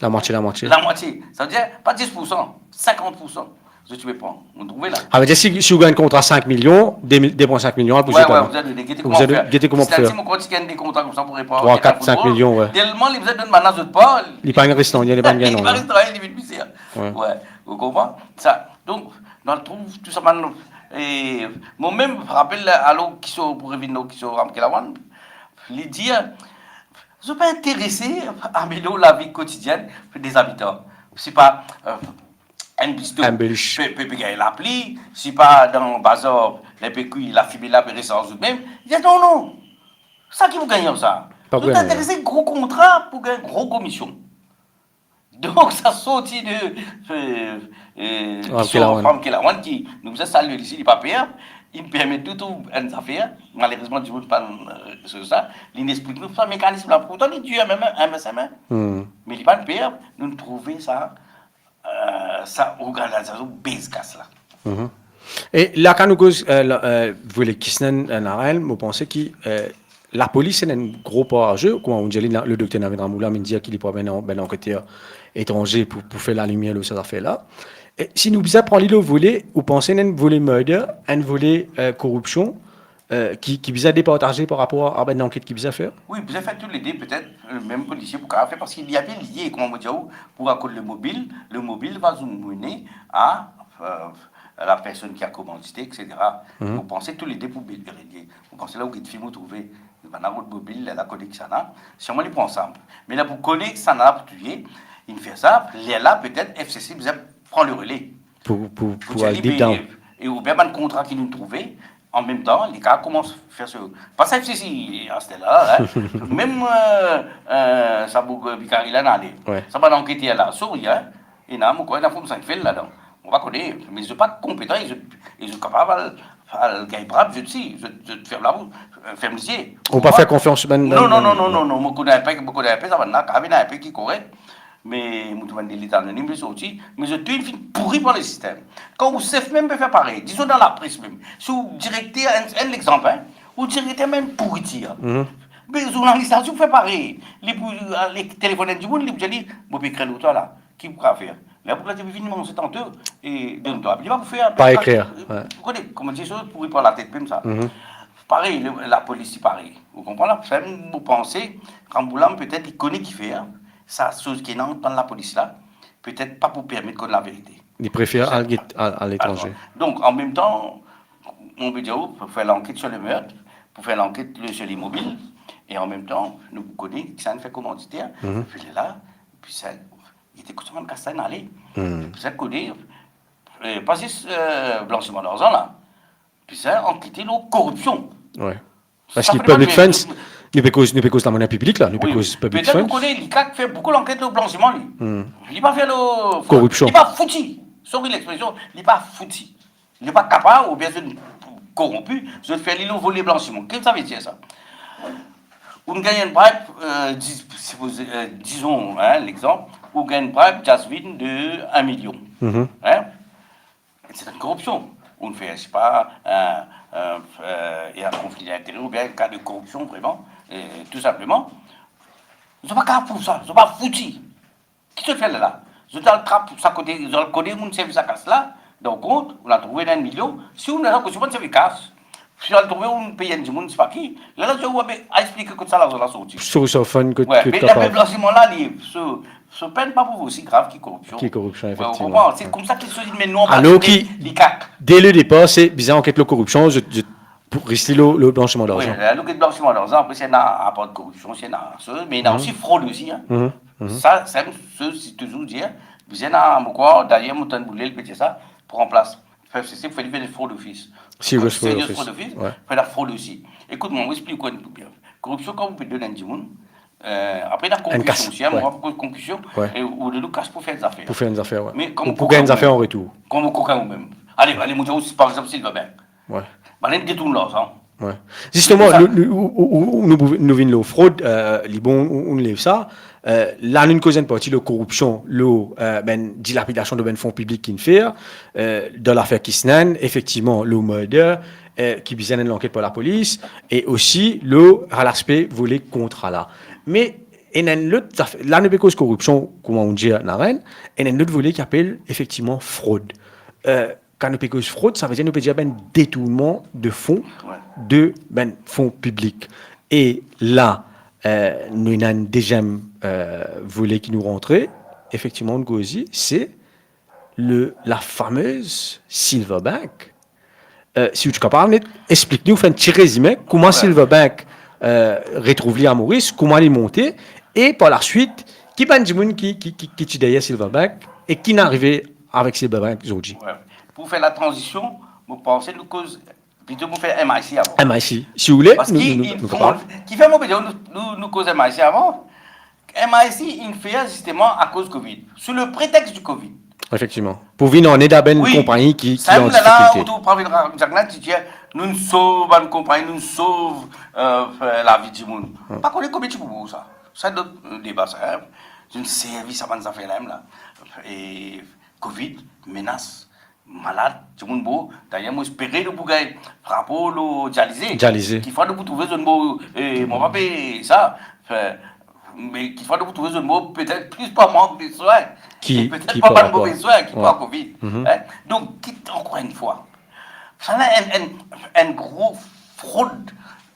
Lamwatie, lamwatie. Lamwatie. Savedir, pa dis poursan, sinkant poursan. Zot ti pe pran. Ou trouve la? Sa ve dir, si, si ou gagn kontra sink milion, de mil, de pwin sink milion, pou zot, ou bizin gete kouma fer. Gete kouma fer. Mo krwar ti gagn de kontra koumsa pou repar. Trwa, kat, sink milion, wi. Telman li bizin donn bann la zot par, li pa gagn res nanye, li pa gagn nanye. Li pa gagn res nanye, li vinn mizer. Wi. Ou konpran? Sa, donk, nou trouv tou sa bann, e, mo mem rapel, alor, kiso, pou revinn lor kiso Ramkalawan, li dir, zot pa interese amelior lavi kotidienn de zabitan. Se pa, e, enn bis dlo pe, pe, pe gagn lapli, si pa dan bazar, li pe kwi, lafime la pe res ar zot mem. Li dir, non, non. Sa ki pou gagn ar sa? Zot interese gro kontra pou gagn gro komision. Donk, sa sorti de, e, e, Ramkalawan ki nou bizin salie li, li pa per, li permet nou trouv enn zafer. Malerezman, dimoun pa, e, swiv sa. Li explik nou sa mekanism la, pourtan li dir mem, mem, mem. Me li pa per, nou trouve sa, e, sa organizasion Base Kas la. E la, kan nou koz, e, la, e, vole kisnenn, e, Naren, mo panse ki, e, lapolis ena enn gro par a zwe, kouma ou dir li, le dokter Navin Ramoula, inn dir ki li pou amenn enn, enn anketer etranze pou, pou fer lalimier lor sa zafer la. E si nou bizin pran li lor vole, ou panse ena enn vole murder, enn vole, e, koripsion, e, ki, ki bizin departaze par rapor a, a bann lanket ki bizin fer? Wi, bizin fer tou le de, petet, e, mem polisie pou kapav fer, parski li enpe lie, kouma mo dir ou, pou akoz le mobil, le mobil va zoumennen a, e, lapersonn ki a komandite, et cetera. Mo panse tou le de pou be-, relie. Mo panse la ou get fim, ou trouve, bann la rod mobil, la, la kone kisannla. Sirman li pran sa. Me la pou kone kisannla pou touye, inn fer sa, lerla petet F C C bizin pran le rele. Pou, pou, pou al deep down. E oubien bann kontra ki nou trouve, an mem tan, li kapav koumans fer so, pa sa F C C, aster la, mem, e, e, sa boug, e, Bikari la, inn ale. Sa bann anketer la, sorry, ena, mo krwar ena Form Seinfeld ladan. Mo pa kone, me zot pa konpetan, e zot, e zot kapav al, al gagn brab, zot si, zot, zot ferm labous, e, ferm lizie. Ou pa fer konfians bann, non, non, non, non, non, mo kone enpe, mo kone enpe sa bann la, kapav ena enpe ki korek, me mo trouv bann de leta anonim, li sorti, me zot tou inn finn pouri par lesistem. Kan ou sef mem pe fer parey, dizon dan lapres mem, si ou direkter, enn, enn lexanp, en, ou direkter mem pouritir. Me zournalis la, si ou fer parey, li pou, e, li telefonn enn dimoun, li pou dir li, mo pe ekrir lor twa la. Ki pou kapav fer? Lerla pou la ti vinn manze tanto e donn twa. Li pa pou fer, pa ekrir, wi. Ou kone, kouma dir, sa pouri par latet mem sa. Parey, le, lapolis, se parey. Ou konpran la? Sa mo panse, Ramkalawan, petet, li kone ki fer, sa soz ki ena dan lapolis la, petet pa pou permet konn laverite. Li prefer al get, al, al letranze. Donk, an mem tan, mo pe dir ou, pou fer lanket sur le meurtre, pou fer lanket le, sur limobil, e an mem tan, nou pou kone kisannla fer komanditer, pi la, pi sa, li ti kout sa bann kas la inn ale. Pi sa kone, e, pa zis, e, blansiman larzan la, pi sa ankete lor koripsion. Wi. Parski public funds, nou pe koz, nou pe koz lamone piblik la, nou pe koz public funds. Petet ou kone, l'ICAC fer boukou lanket lor blansiman, li. Li pa fer lor koripsion. Li pa fouti. Sorry lekspresion, li pa fouti. Li pa kapav, oubien zot koronpi, zot fer li lor vole blansiman. Ki sa ve dir sa? Ou gagn enn bribe, e, di-, sipoze, e, dizon, en, lexanp, ou gagn bribe Jasmine de enn milion. En? Se enn koripsion. Ou fer, se pa, e, e, e, enn konfli dintere oubien enn ka de koripsion, vreman, e, tou sinpleman. Zot pa kapav prouv sa, zot pa fouti. Ki zot fer lerla? Zot al trap sa kote, zot al kone moun servi sa kas la, dan ou kont, ou al trouve ena enn milion, si ou ena koze, ou pa servi kas, si ou al trouve ou pey enn dimoun, sipa ki, lerla zot, ou pe al explike kot sa larzan la sorti. Source of fund, kot, wi, kot me kapav. Blansiman la, li, so, so penn pa pou osi grav ki koripsion. Ki koripsion, wi, ou efektivman. Konpran? Se koumsa ki soz inn mennen nou anba, alor ki, l'ICAC. Dès le départ, se bizin anket lor koripsion, zot, zot pou res li lor, lor blansiman larzan. Wi, lerla nou get blansiman larzan, apre si ena apar koripsion, si ena soz, me ena osi frod osi, en. Sa, sa enn soz ki touzour dir, bizin ena, mo krwar, dayer, mo tann Boulel pe dir sa, pou ranplas F C C, pou fer li vinn frod ofis. Serious Fraud Office. Serious Fraud Office, wi, fer lafrod osi. Ekout mwa, mo explik ou enn kou bien. Koripsion, kan ou pe donn enn dimoun, e, apre ena konkision osi, en, wi, mo apel konkision, wi, e ou donn li kas pou fer enn zafer. Pou fer enn zafer, wi. Me kan ou pou gagn enn zafer an retour. Kan ou kokin ou mem. Ale, ale, mo dir ou, par exanp, Silverbank. Wi. Bann la detourn larzan. Wi. Zisteman, sa nou, nou, ou, ou, ou, nou pou, nou vinn lor frod, e, li bon, ou, ou lev sa. E, la, nou koz enn parti lor koripsion, lor, e, bann dilapidasion de bann fon piblik ki'nn fer, e, dan lafer Kisnenn, efektivman, lor murder, e, ki bizin enn lanket par lapolis, e osi lor laspe vole kontra la. Me, ena enn lot zafer, la, nou pe koz koripsion, kouma ou dir, Naren, ena enn lot vole ki apel, efektivman, frod. euh, kan nou pe koz frod, sa ve dir nou pe dir bann detournman de fon, wi, de bann fon piblik. E la, euh, nou ena enn deziem, euh, vole ki nou rantre, efektivman, nou koze, se le, la famez Silver Bank. Euh, si ou ti kapav net explik nou, fer enn ti rezime, kouma, wi, Silver Bank, euh, retrouv li a Moris, kouma li monte, e par laswit, ki bann dimoun ki, ki, ki, ki ti deryer Silver Bank, e ki inn arive avek Silver Bank zordi? Wi. Pou fer la tranzision, mo panse nou koz, plito mo fer M I C avan. M I C, si ou le, paski nou, nou, nou, nou kapav. Kifer mo pe dir nou, nou, nou koz M I C avan? M I C inn fer zisteman akoz Covid, sou le pretex di Covid. Efektivman. Pou vinn an ed a bann, wi, konpagni ki, ki an difikilte. Sa, nou la, ou trouv, pa vinn ra-, Jacques Nat ti dir, nou sov bann konpagni, nou sov, euh, lavi dimoun. Hmm. Pa kone konbien ti pou sa. Sa lot, euh, deba sa, hein. Zot inn servi sa bann zafer la mem la. E Covid, menas, malad, dimoun mor. Dayer, mo espere nou pou gagn frapo lor dialize. Dialize. Kifwa nou pou trouve zot mor, e, mo pa pe sa, anfin, me kifwa nou pou trouve zot mor, petet plis par mank de swin. Ki, e petet ki par, par bann rapor, move swin, ki, wi, par Covid. Mhm. Hein? Donk, ki, ankor enn fwa, sa la enn, enn, enn gro frod,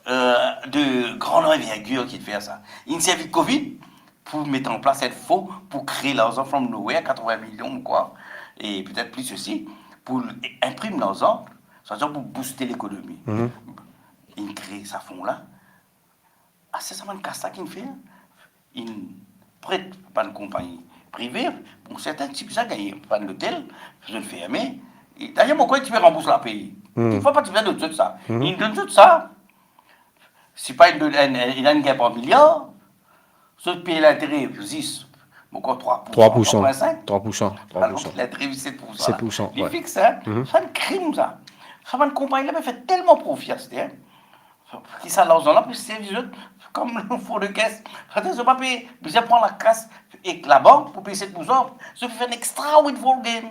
euh, de gran anvergir ki fer sa. Inn servi Covid pou met an plas enn fon, pou kre larzan from nowhere, katreven milion, mo krwar, e petet plis osi, pou inprim larzan, swadizan pou bouste lekonomi. Mhm. Inn kre sa fon la. Ase sa bann kas la ki inn fer, inn pret bann konpagni prive, bon, sertin ti bizin gagne, bann lotel, zot ferme. E dayer, mo krwar ti pe ranbours lapey. Mhm. Kifwa pa ti bizin donn zot sa. Mhm. Inn donn zot sa. Si pa inn donn, inn, inn, inn gagn par miliar, zot pey lintere zis, mo krwar, trwa poursan, trwa poursan, trwa pwin sink. Trwa poursan, trwa poursan. Alor, lintere set poursan la. Set poursan, li, wi, fix, hein. Mhm. Sa enn krim, sa. Sa bann konpagni la pe fer telman profi aster, hein. Ki sa larzan la pou servi zot kom fon de kes. Savedir zot pa pe bizin pran lakras ek labank pou pey set poursan. Zot pe fer enn extra windfall gain.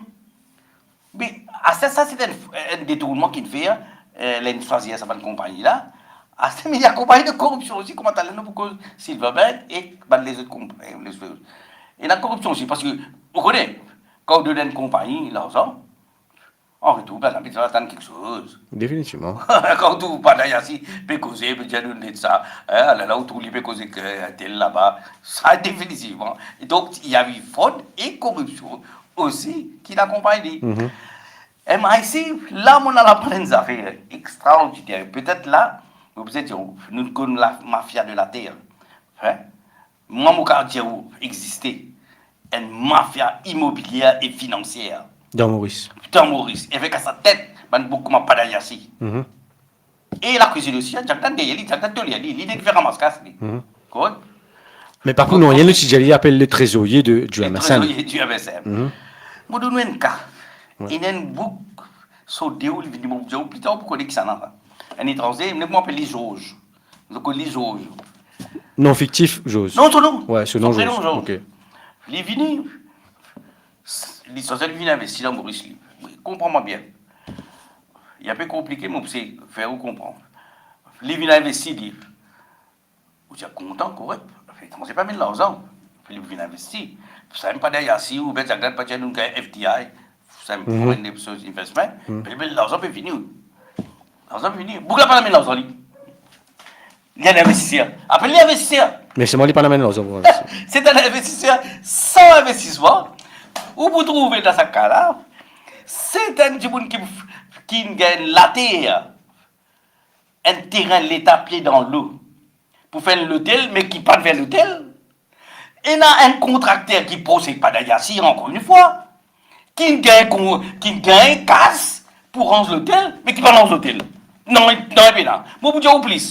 Me, aster sa, se enn, enn detournman ki inn fer, eh, ler inn swazir sa bann konpagni la. Aster, me ena konpagni de koripsion osi, kouma taler nou pou koz Silver Bank ek bann lezot konp-, eh, lezot. Ena koripsion osi, parski, ou kone, kan ou donn enn konpagni larzan, an retour, bann la bizin atann kiksoz. Definitivman. Kan ou trouv Padan Yassi pe koze, pe dir nou net sa, hein, alerla ou trouv li pe koze ek, eh, tel laba, sa definitivman. E donk, ena frod e koripsion osi ki akonpagn li. Mhm. M I C, la, mo ena aprann enn zafer extraordiner. Petet la, mo bizin dir, nou konn la mafia de la terre. Hein? Mwa, mo kapav dir ou, existe enn mafia imobilier e finansier. Dan Moris. Dan Moris. Avek a sa tet, bann boug kouma Padan Yassi. Mhm. E lakwizinn osi, Jack Dan deryer li, Jack Dan deryer li, li nek fer ramas kas li. Mhm. Korek? Me pa pou nanye, nou ti dir li apel le trezorye de, du M S M. Le trezorye du M S M. Mhm. Mo donn ou enn ka. Wi. Ena enn boug sot deor, li vini, mo dir ou, pli tar ou pou kone kisannla. Enn etranze, mo apel li Georges. Donk, li Georges. Non fiktif, Georges. Non, so non. Wi, so non, Georges. So prenon, Georges. Ok. Li vini, li sanse li vinn investi dan Moris, li. Wi, konpran mwa bien. Li inpe konplike, me mo pou fer ou konpran. Li vinn investi, li. Ou ti kontan, korek. Etranze pa met larzan. Li vinn investi. Sa mem Padan Yassi, oubien Jack Dan pa ti ena gagn F D I. Sa mem, mhm, foreign investment. Mhm. Pe, pe larzan pe vini. Larzan pe vini. Boug la pa amenn larzan li. Li enn investiser. Apel li investiser. Me selman li pa amenn larzan pou investiser. Se enn investiser san investisman. Ou pou trouve dan sa ka la, se enn dimoun ki, ki gagn later, enn terin Leta pie dan lo, pou fer enn lotel, me ki pa fer lotel. Ena enn kontrakter ki pros ek Padan Yassi, ankor enn fwa, ki gagn kon-, ki gagn kas pou ranz lotel, me ki pa ranz lotel. Non, non, epena. Mo pou dir ou plis.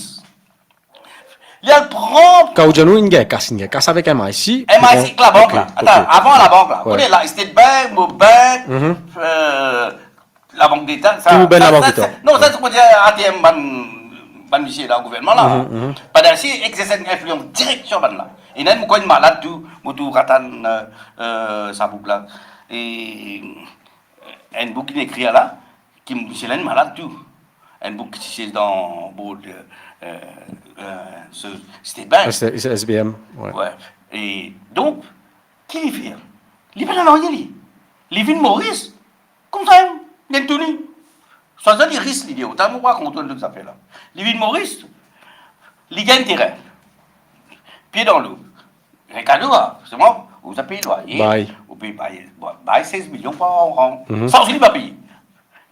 Li al pran... Kan ou dir nou inn gagn kas, inn gagn kas avek M I C. M I C pou ek labank la. Ok, atann, ok. Avan labank la. Wi. Ou kone la, State Bank, Mob Bank, mhm, euh, Labank Deta, sa, ki ou bann sa, Labank sa, Deta? Sa, non, sa, se pou dir A T M bann, bann misie la, gouvernman la. Mhm, mhm. Padan Yassi egzerse enn infliyans direk lor bann la. Ena enn, mo krwar, enn malad tou, mo tou atann, euh, euh, sa boug la. E, euh, enn boug ki ekrir la, ki misie la enn malad tou. Enn boug ki ti siez dan board, euh, euh, so, State Bank. S-, S-, S B M, wi. Wi. E donk, ki li fer? Li pa dan nanye, li. Li vinn Moris. Koumsa, Li enn touni. Swadizan li ris, li dir, otan mo rakont enn lot zafer la. Li vinn Moris, li gagn terin. Pie dan lo. Enn kado, ah, selman, ou bizin pey lwaye, bay, ou pey bay, bon, bay sez milion par an. Mhm. Sa osi li pa peye.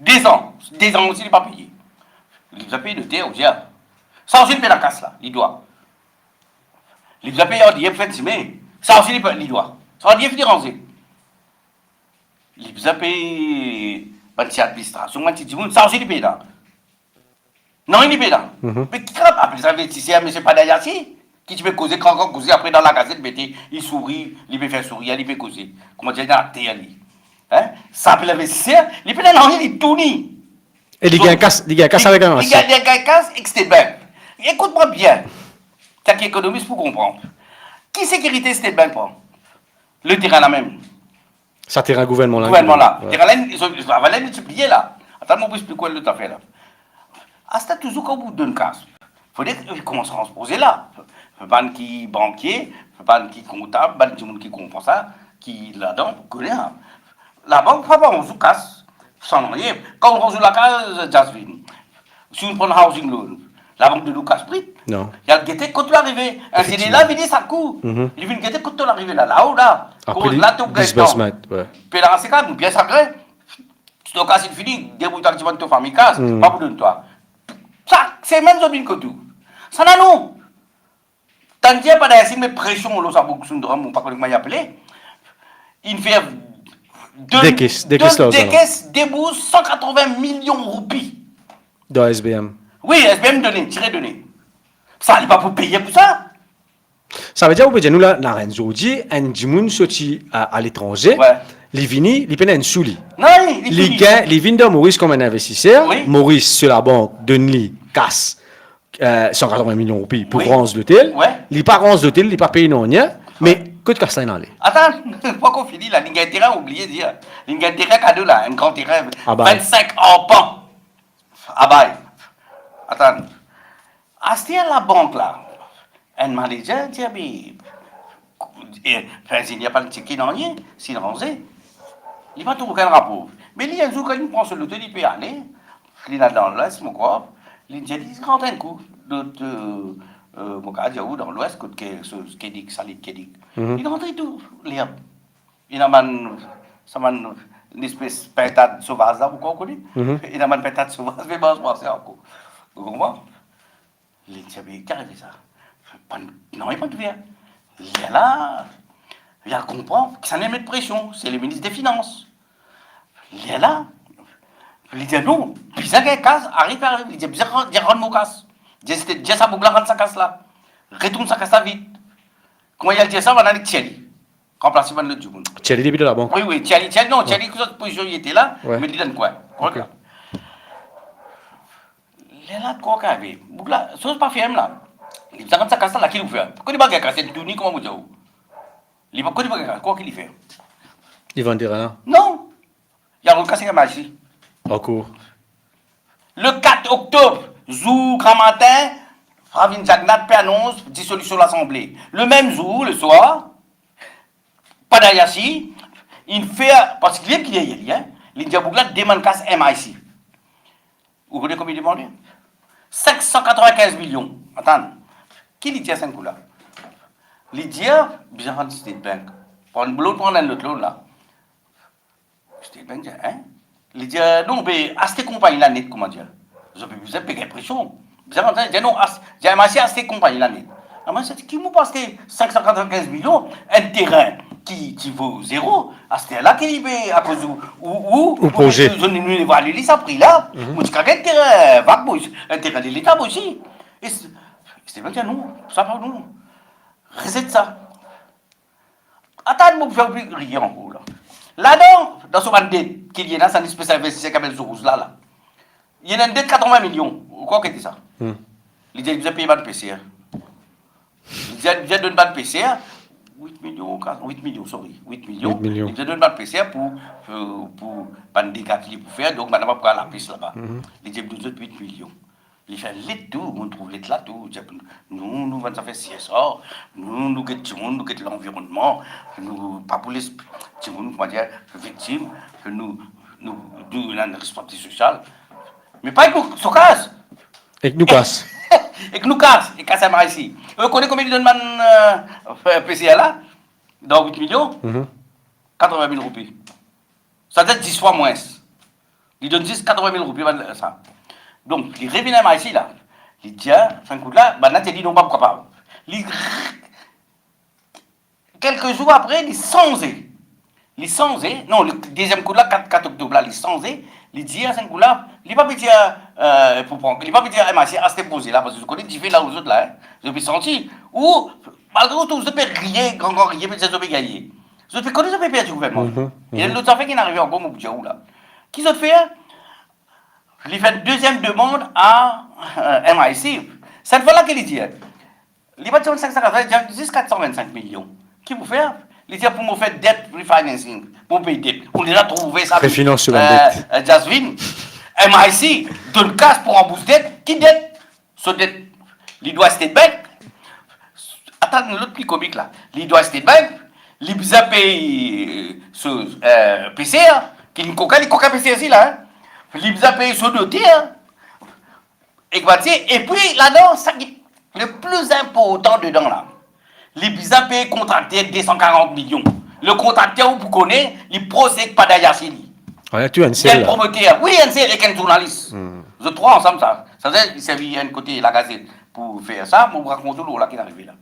De zan, de zan osi li pa peye. Li bizin pey noter, ou dir, ah. Sa osi li pey lakas la, li dwa. Li bizin pey R D F fer sime. Sa osi li pe, li dwa. Sa R D F li ranze. Li bizin pey bann ti administrasion, bann ti dimoun, sa osi li pey la. Non, li pey la. Mhm. Me ki kap apel sa investiser, misie Padayasi, ki ti pe koze, gran gran koze, apre dan Lagazet, mete, li souri, li pe fer souri, li pe koze. Kouma dir, li dan later li. Hein? Sa apel investiser, li pena nanye, li touni. E li gagn kas, li gagn kas avek, li gagn, li gagn kas ek State Bank. Ekout mwa bien. Sa ki ekonomis pou konpran. Ki sekirite State Bank pran? Le terin la mem. Sa terin gouvernman la. Gouvernman la. Wi. Terin la, li, li, li, avan li ti bliye la. Atann, mo pou explik ou lot zafer la. Aster touzour kan ou donn kas, fode koumans rann proze la. Bann ki bankie, bann ki kontab, bann dimoun ki konpran sa, ki ladan, pou kone la. Labank pa, pa rann zot kas, san nanye. Kan ou rann zot lakaz, Jasmine, si ou pran housing loan, labank donn ou kas prit. Non. Li al gete kot ou arive. Efektivman. Enn seri la vini sa kou. Mhm. Li vinn gete kot ou arive la, lao la. Apre li, la to gagn tan. Disbursement, wi. Pe la, se kan mem bien sagrin. Si to kas inn fini, debrouy twa, dimann to fami kas, hmm, pa pou donn twa. Sa, se mem zot vinn kot ou. Sa la non. Tann dir Padayasi met presion lor sa boug Sundram, mo pa kone kouma li apele. Inn fer de, dekes, dekes, de, larzan la. Dekes, debouz san katrovin milion roupi. Dan S B M. Wi, S B M done, tire done. Sa, li pa pou peye pou sa. Savedir, ou pe dir nou la, Lorenzo, ou dir enn dimoun sorti a, a letranze, wi, li vini, li pena enn sou li. Non, li, li, li fini. Gagn, li vinn dan Moris kom enn investiser. Wi. Moris, so labank donn li kas, eh, san katrovin milion roupi pou, wi, ranz lotel. Wi. Li pa ranz lotel, li pa pey nanye. Me kot kas la inn ale? Atann, pa ankor fini la, li gagn terin, oubliye dir. Li gagn terin kado la, enn gran terin, a Bay, vennsenk arpan. A Bay. Atann. Aster labank la, enn manager dir, be, eh, ingzinier pa ti teke nanye, si ranze. Li pa trouv okenn rapor. Me li, enn zour, kan li pran so loto, li pe ale, li al dan Lwes, mo krwar, li dir, li rant enn kou, lot, eh, eh, mo kav dir ou, dan Lwes, kot ke, so, Kedik, Salit Kedik. Mhm. Li rant tou lerb. Ena bann, sa bann, enn espes pintad sovaz la, ou konn, ou kone? Mhm. Ena bann pintad sovaz, me mars marse ankor. Ou konpran? Li dir, "Me ki arive sa?" Bann, non, li pa trouve. Lerla, li al konpran, kisannla met presion, se le minis de finans. Lerla, li dir, "Non, bizin gagn kas, ariv, ariv." Li dir, "Bizin rann, dir rann mo kas." Dir, dir sa boug la rann sa kas la. Retourn sa kas la vit. Kouma li al dir sa, bann la tir li. Ranplase bann lot dimoun. Thierry depi dan labank. Wi, wi, Thierry, Thierry, non, wi, Thierry, kot pozision li ete la, wi, met li dan kwin. Ok. Lerla, kot ki arive? Boug la, soz pa ferm la. Li bizin rann sa kas la, ki li pou fer? Kot li pa gagn kas, li tourn kouma mo dir ou. Li pa, kot li pa gagn kas, kot ki li fer? Li vann terin la? Non. Li al kas M I C. Ankor. Le kat oktob, zour gramatin, Pravin Jagannath pe anons disolision Lasanble. Le mem zour, le swar, Padayasi, inn fer, parski li mem ki deryer li, hein, li dir boug la demann kas M I C. Ou kone konbien li demande? Sink san katrovin-kinz milion. Atann. Ki li dir sa enn kou la? Li dir, bizin rann State Bank. Pran lot, pran enn lot loan la. State Bank dir, hein? Li dir, non, be, aste konpagni la net, kouma dir. Zot pe bizin pe gagn presion. Bizin rann, dir, non, as-, dir, M I C aste konpagni la net. M I C dir, ki mo pou aste sink san katrovin-kinz milion, enn terin ki, ki vo zero, aster la ki li pe, akoz ou, ou, ou, ou proze, zot, nou evalye li sa pri la, mhm, mo ti kav gagn terin vag mo, enn terin de Leta mo osi. E s-, State Bank dir, non, sa pa nou. Rezet sa. Atann, mo pou fer ou pli riye ankor la. Ladan, dan so bann det ki li ena, sa enn espes investiser ki apel Zorouz la, la. Li ena enn det katrovin milion. Ou krwar ki ete sa? Hmm. Li dir li bizin pey bann peser. Li dir li bizin donn bann peser wit milion, wit milion, sorry, wit milion. Wit milion. Li bizin donn bann peser pou, pou, pou bann dega ki li pou fer, donk bann la pa pou al lapes laba. Mhm. Li dir li donn zot wit milion. Li fer let tou, mo trouv let la tou, dir nou, nou vann zafer C S R, nou, nou get dimoun, nou get lanvironnman, nou pa pou les dimoun, kouma dir, viktim, nou, Nou, nou ena enn responsabilite sosial. Me pa ek nou, so kas. Ek nou kas. Ek nou kas, ek kas M I C. Ou kone konbien li donn bann, euh, P C R la? Dan wit milion? Mhm. Katrovin mil roupi. Sa dir dis fwa mwins. Li donn zis katrovin mil roupi, bann sa. Donk, li revinn M I C la. Li dir, sa kout la, bann la ti dir non, pa pou kapav. Li, kelke zour apre, li sanze. Li sanze, non, li, deziem kout la, kat, kat oktob la, li sanze, li dir, sa kout la, li pa pe dir, euh, pou pran, li pa pe dir M I C, aste poze la, parski zot kone dife la ou zot la, hein. Zot pe santi, ou, malgre ou trouv zot pe riye, gran gran riye, pe dir zot pe gagne. Zot pe kone zot pe perdi gouvernman. Mhm, mhm. E lot zafer ki inn arive ankor, mo pou dir ou la. Ki zot fer? Li fer deziem demann a, euh, M I C. Set fwa la ki li dir, li pa dir sink san katrovin, li dir zis kat san vinn-sink milion. Ki pou fer? Li dir pou mo fer debt refinancing, pou mo pey det. Ou deza trouve sa. Refinans so bann, euh, det. Euh, Jasmine, M I C donn kas pou ranbours det. Ki det? So det, li dwa State Bank. Atann, lot pli komik la. Li dwa State Bank, li bizin pey, euh, so, euh, P C R, ki li kokin, li kokin P C R si la, hein. Li bizin pey so noter, ek bann, epi ladan, sa ki le pli inportan dedan la, li bizin pey kontrakter de san karant milion. Le kontrakter, ou pou kone, li pros ek Pada Yasini. Ah, tou enn sel la. Promoter. Wi, enn sel ek enn zournalis. Hmm. Zot trwa ansam sa. Sa, sa, li servi enn kote Lagazette pou fer sa, mo rakont ou lor la ki arive la.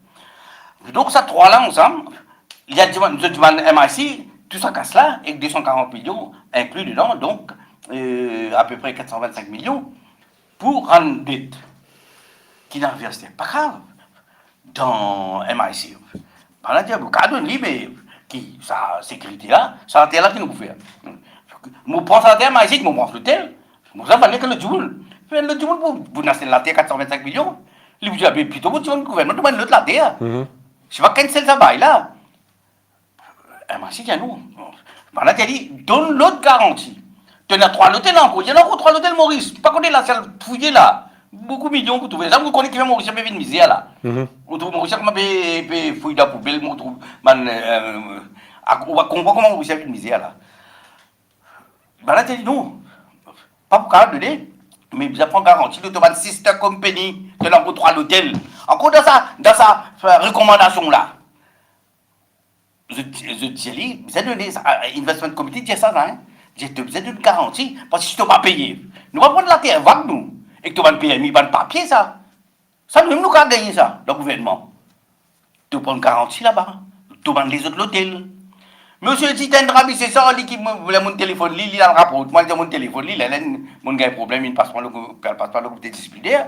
Donk, sa trwa la ansam, li a dimann, zot dimann M I C, tou sa kas la, ek de san karant milion inkli dedan, donk, euh, apepre kat san vinn-sink milion pou rann det. Ki inn arive aster? Pa grav. Dan M I C. Bann la dir, bon, kapav donn li, me ki, sa sekirite la, sa later la ki nou pou fer? Mo pran sa later M I C, mo pran lotel, mo sa vann li ek lot dimoun. Me lot dimoun pou, pou donn later kat san vinn-sink milion, li pou dir, "Be, plito mo dimann gouvernman donn mwa enn lot later." Mhm. Se pa ki enn sel sa bay la. M I C dir non. Bann la dir li, donn lot garanti. To ena trwa lotel ankor, ena ankor trwa lotel Moris. Pa kone la, si al fouye la. Boukou milion pou trouve. Sa, ou kone ki fer Morisien pe vinn mizer la. Mhm. Ou trouv Morisien kouma pe, pe fouy dan poubel, ou trouv bann, euh, ak-, ou konpran kouma Morisien vinn mizer la. Bann la dir li non. Pa pou kapav done, me bizin pran garanti lor to bann sister company, to ena ankor trwa lotel. Ankor dan sa, dan sa, euh, rekomandasion la. Zot, zot dir li, bizin donn sa, eh, investment committee dir sa, sa, hein. Dir to bizin donn garanti, parski si to pa peye, nou pa pran later vag nou, ek to bann permi, bann papie sa. Sa nou mem nou kapav gagne sa, dan gouvernman. To pran garanti laba, to bann lezot lotel. Misie Jitendra, misie sa, li ki mo-, ler mo telefonn li, li al raport mwa, li dir mo telefonn li, ler, ler mo gagn problem, li pas mwa lor, pas mwa lor komite disipliner.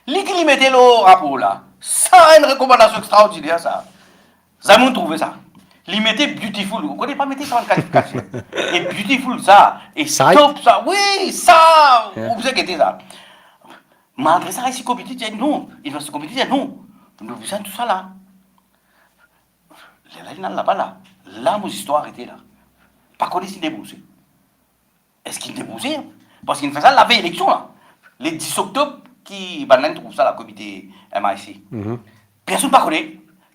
Li ki li mete lor rapor la. Sa enn rekomandasion extraordiner sa. Zame mo trouve sa. Li mete beautiful. Ou kone pa mete sa bann kalifikatif. E beautiful sa. E top sa. Wi, sa. Yeah. Ou bizin gete sa. Malgre sa, resi komite dir non. Investment committee dir non. Nou bizin tou sa la. Lerla li al laba la. La mo zistwar arete la. Pa kone si debourse. Eski inn debourse? Parski inn fer sa lavey eleksion la. Le dis oktob ki bann la inn trouv sa la, komite M I C. Mhm. Personn pa kone.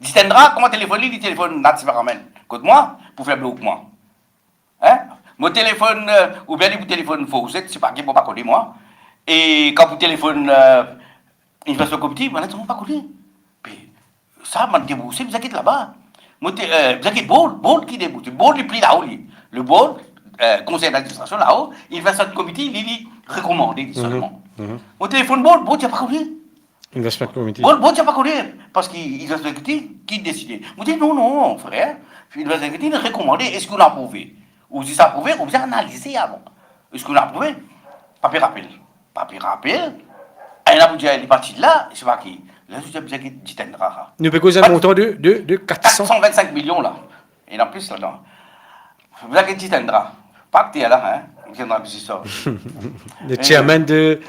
Jitendra, kouma telefonn li, li telefonn Nathi Varaman kot mwa pou fer blok mwa. Hein? Mo telefonn, euh, oubien li pou telefonn Fawcett, sepa ki, mo pa kone mwa. E kan pou telefonn, euh, Investment Committee, bann la dir mo pa kone. Be, sa, bann debourse, bizin get laba. Mo te, euh, bizin get board, board ki debourse. Board li pli lao li. Le board, euh, konsey d'administrasion lao, Investment Committee, li, li rekomande li selman. Mhm, mhm. Mo telefonn board, board dir pa kone. Investment Committee. Board, board dir pa kone. Parski Investment Committee ki deside. Mo dir non, non, frer. Investment Committee li rekomande, eski ou aprouve? Ou zis aprouve, ou bizin analize avan. Eski ou aprouve? Pa pe rapel. Pa pe rapel. Ena pou dir li pa ti la, sepa ki. La, zot dir bizin get Jitendra. Nou pe koz enn montan de, de, de kat san. Kat san vinn-sink milion la. Ena plis ladan. Bizin get Jitendra. Pa akter la, hein. Jitendra biznis sa. Le chairman de,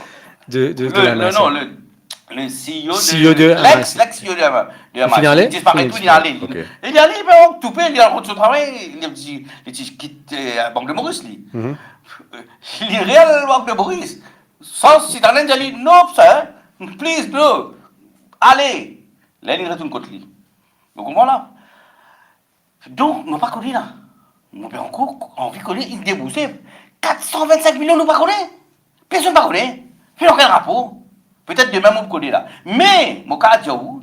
de, de, de la M I C. Non, non, le, le C E O de, C E O de l'ex, l'ex C E O de la, de la M I C. Li ale? Li disparet, wi, li ale. Ok. E li ale, li pe toupe, li al rod so travay, li ti, li ti kit, euh, Bank de Maurice, li. Mhm. Li reel Bank de Maurice. San sitwayen dir li, "Non, sir, please, no. Ale." La, li retourn kot li. Ou konpran la? Donk, mo pa kone la. Mo pe ankor anvi kone, inn debourse Kat san vinn-sink milion, nou pa kone. Personn pa kone. Finn okenn rapor. Petet demin mo pou kone la. Me, mo kapav dir ou,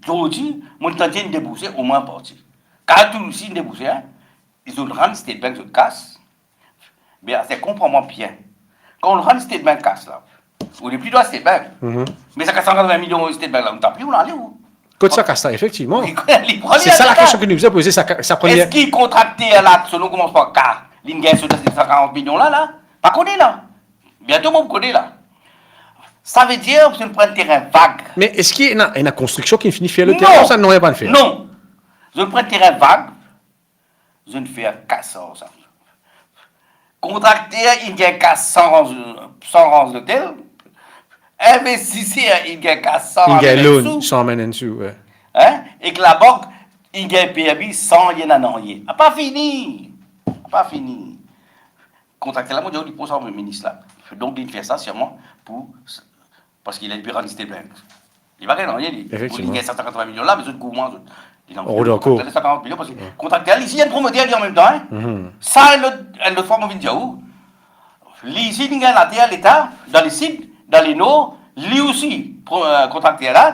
zordi, mo tann dir inn debourse omwin parti. Kapav tou osi inn debourse, hein. Zot rann State Bank zot kas. Me aster, konpran mwa bien. Kan ou rann State Bank kas la, ou nepli drwa State Bank. Mhm. Me sa kat san katrevin milion State Bank la, ou tann pli, ou ale ou? Kot sa kas la, efektivman? Li, li pran li. Se sa lakestion ki nou bizin poze, sa ka-, sa premie. Eski kontrakter la, so nom koumans par K, li'nn gagn so de san karant milion la, la? Pa kone la. Biento mo pou kone la. Savedir, zot pran enn terin vag. Me eski ena, ena konstriksion ki fini fer lotel? Non. Sa, non, ena pa fer. Non. Zot pran enn terin vag. Zot fer kas ar sa. Kontrakter, li gagn kas san ranz, san ranz lotel. Investiser, li gagn kas san... Li gagn loan, sou. San amenn enn sou, wi. Hein? Ek labank, li gagn permi san li ena nanye. A pa fini. A pa fini. Kontrakter la, mo dir ou, li pros a minis la. Donk, li fer sa sirman pou Parski li pe rann State Bank. Li pa gagn nanye, li. Efektivman. Pou li gagn san katrevin milion la, me zot gourman, zot. Li ena... Rod ankor. San karant milion, parski... Wi. Kontrakter, li isi, li enn promoter, li, an mem tan, hein. Mhm. Sa, enn lot, enn lot fwa, mo vinn dir ou. Li isi, li gagn later Leta, dan lesid, dan lenor, li osi, pro-, eh, kontrakter la,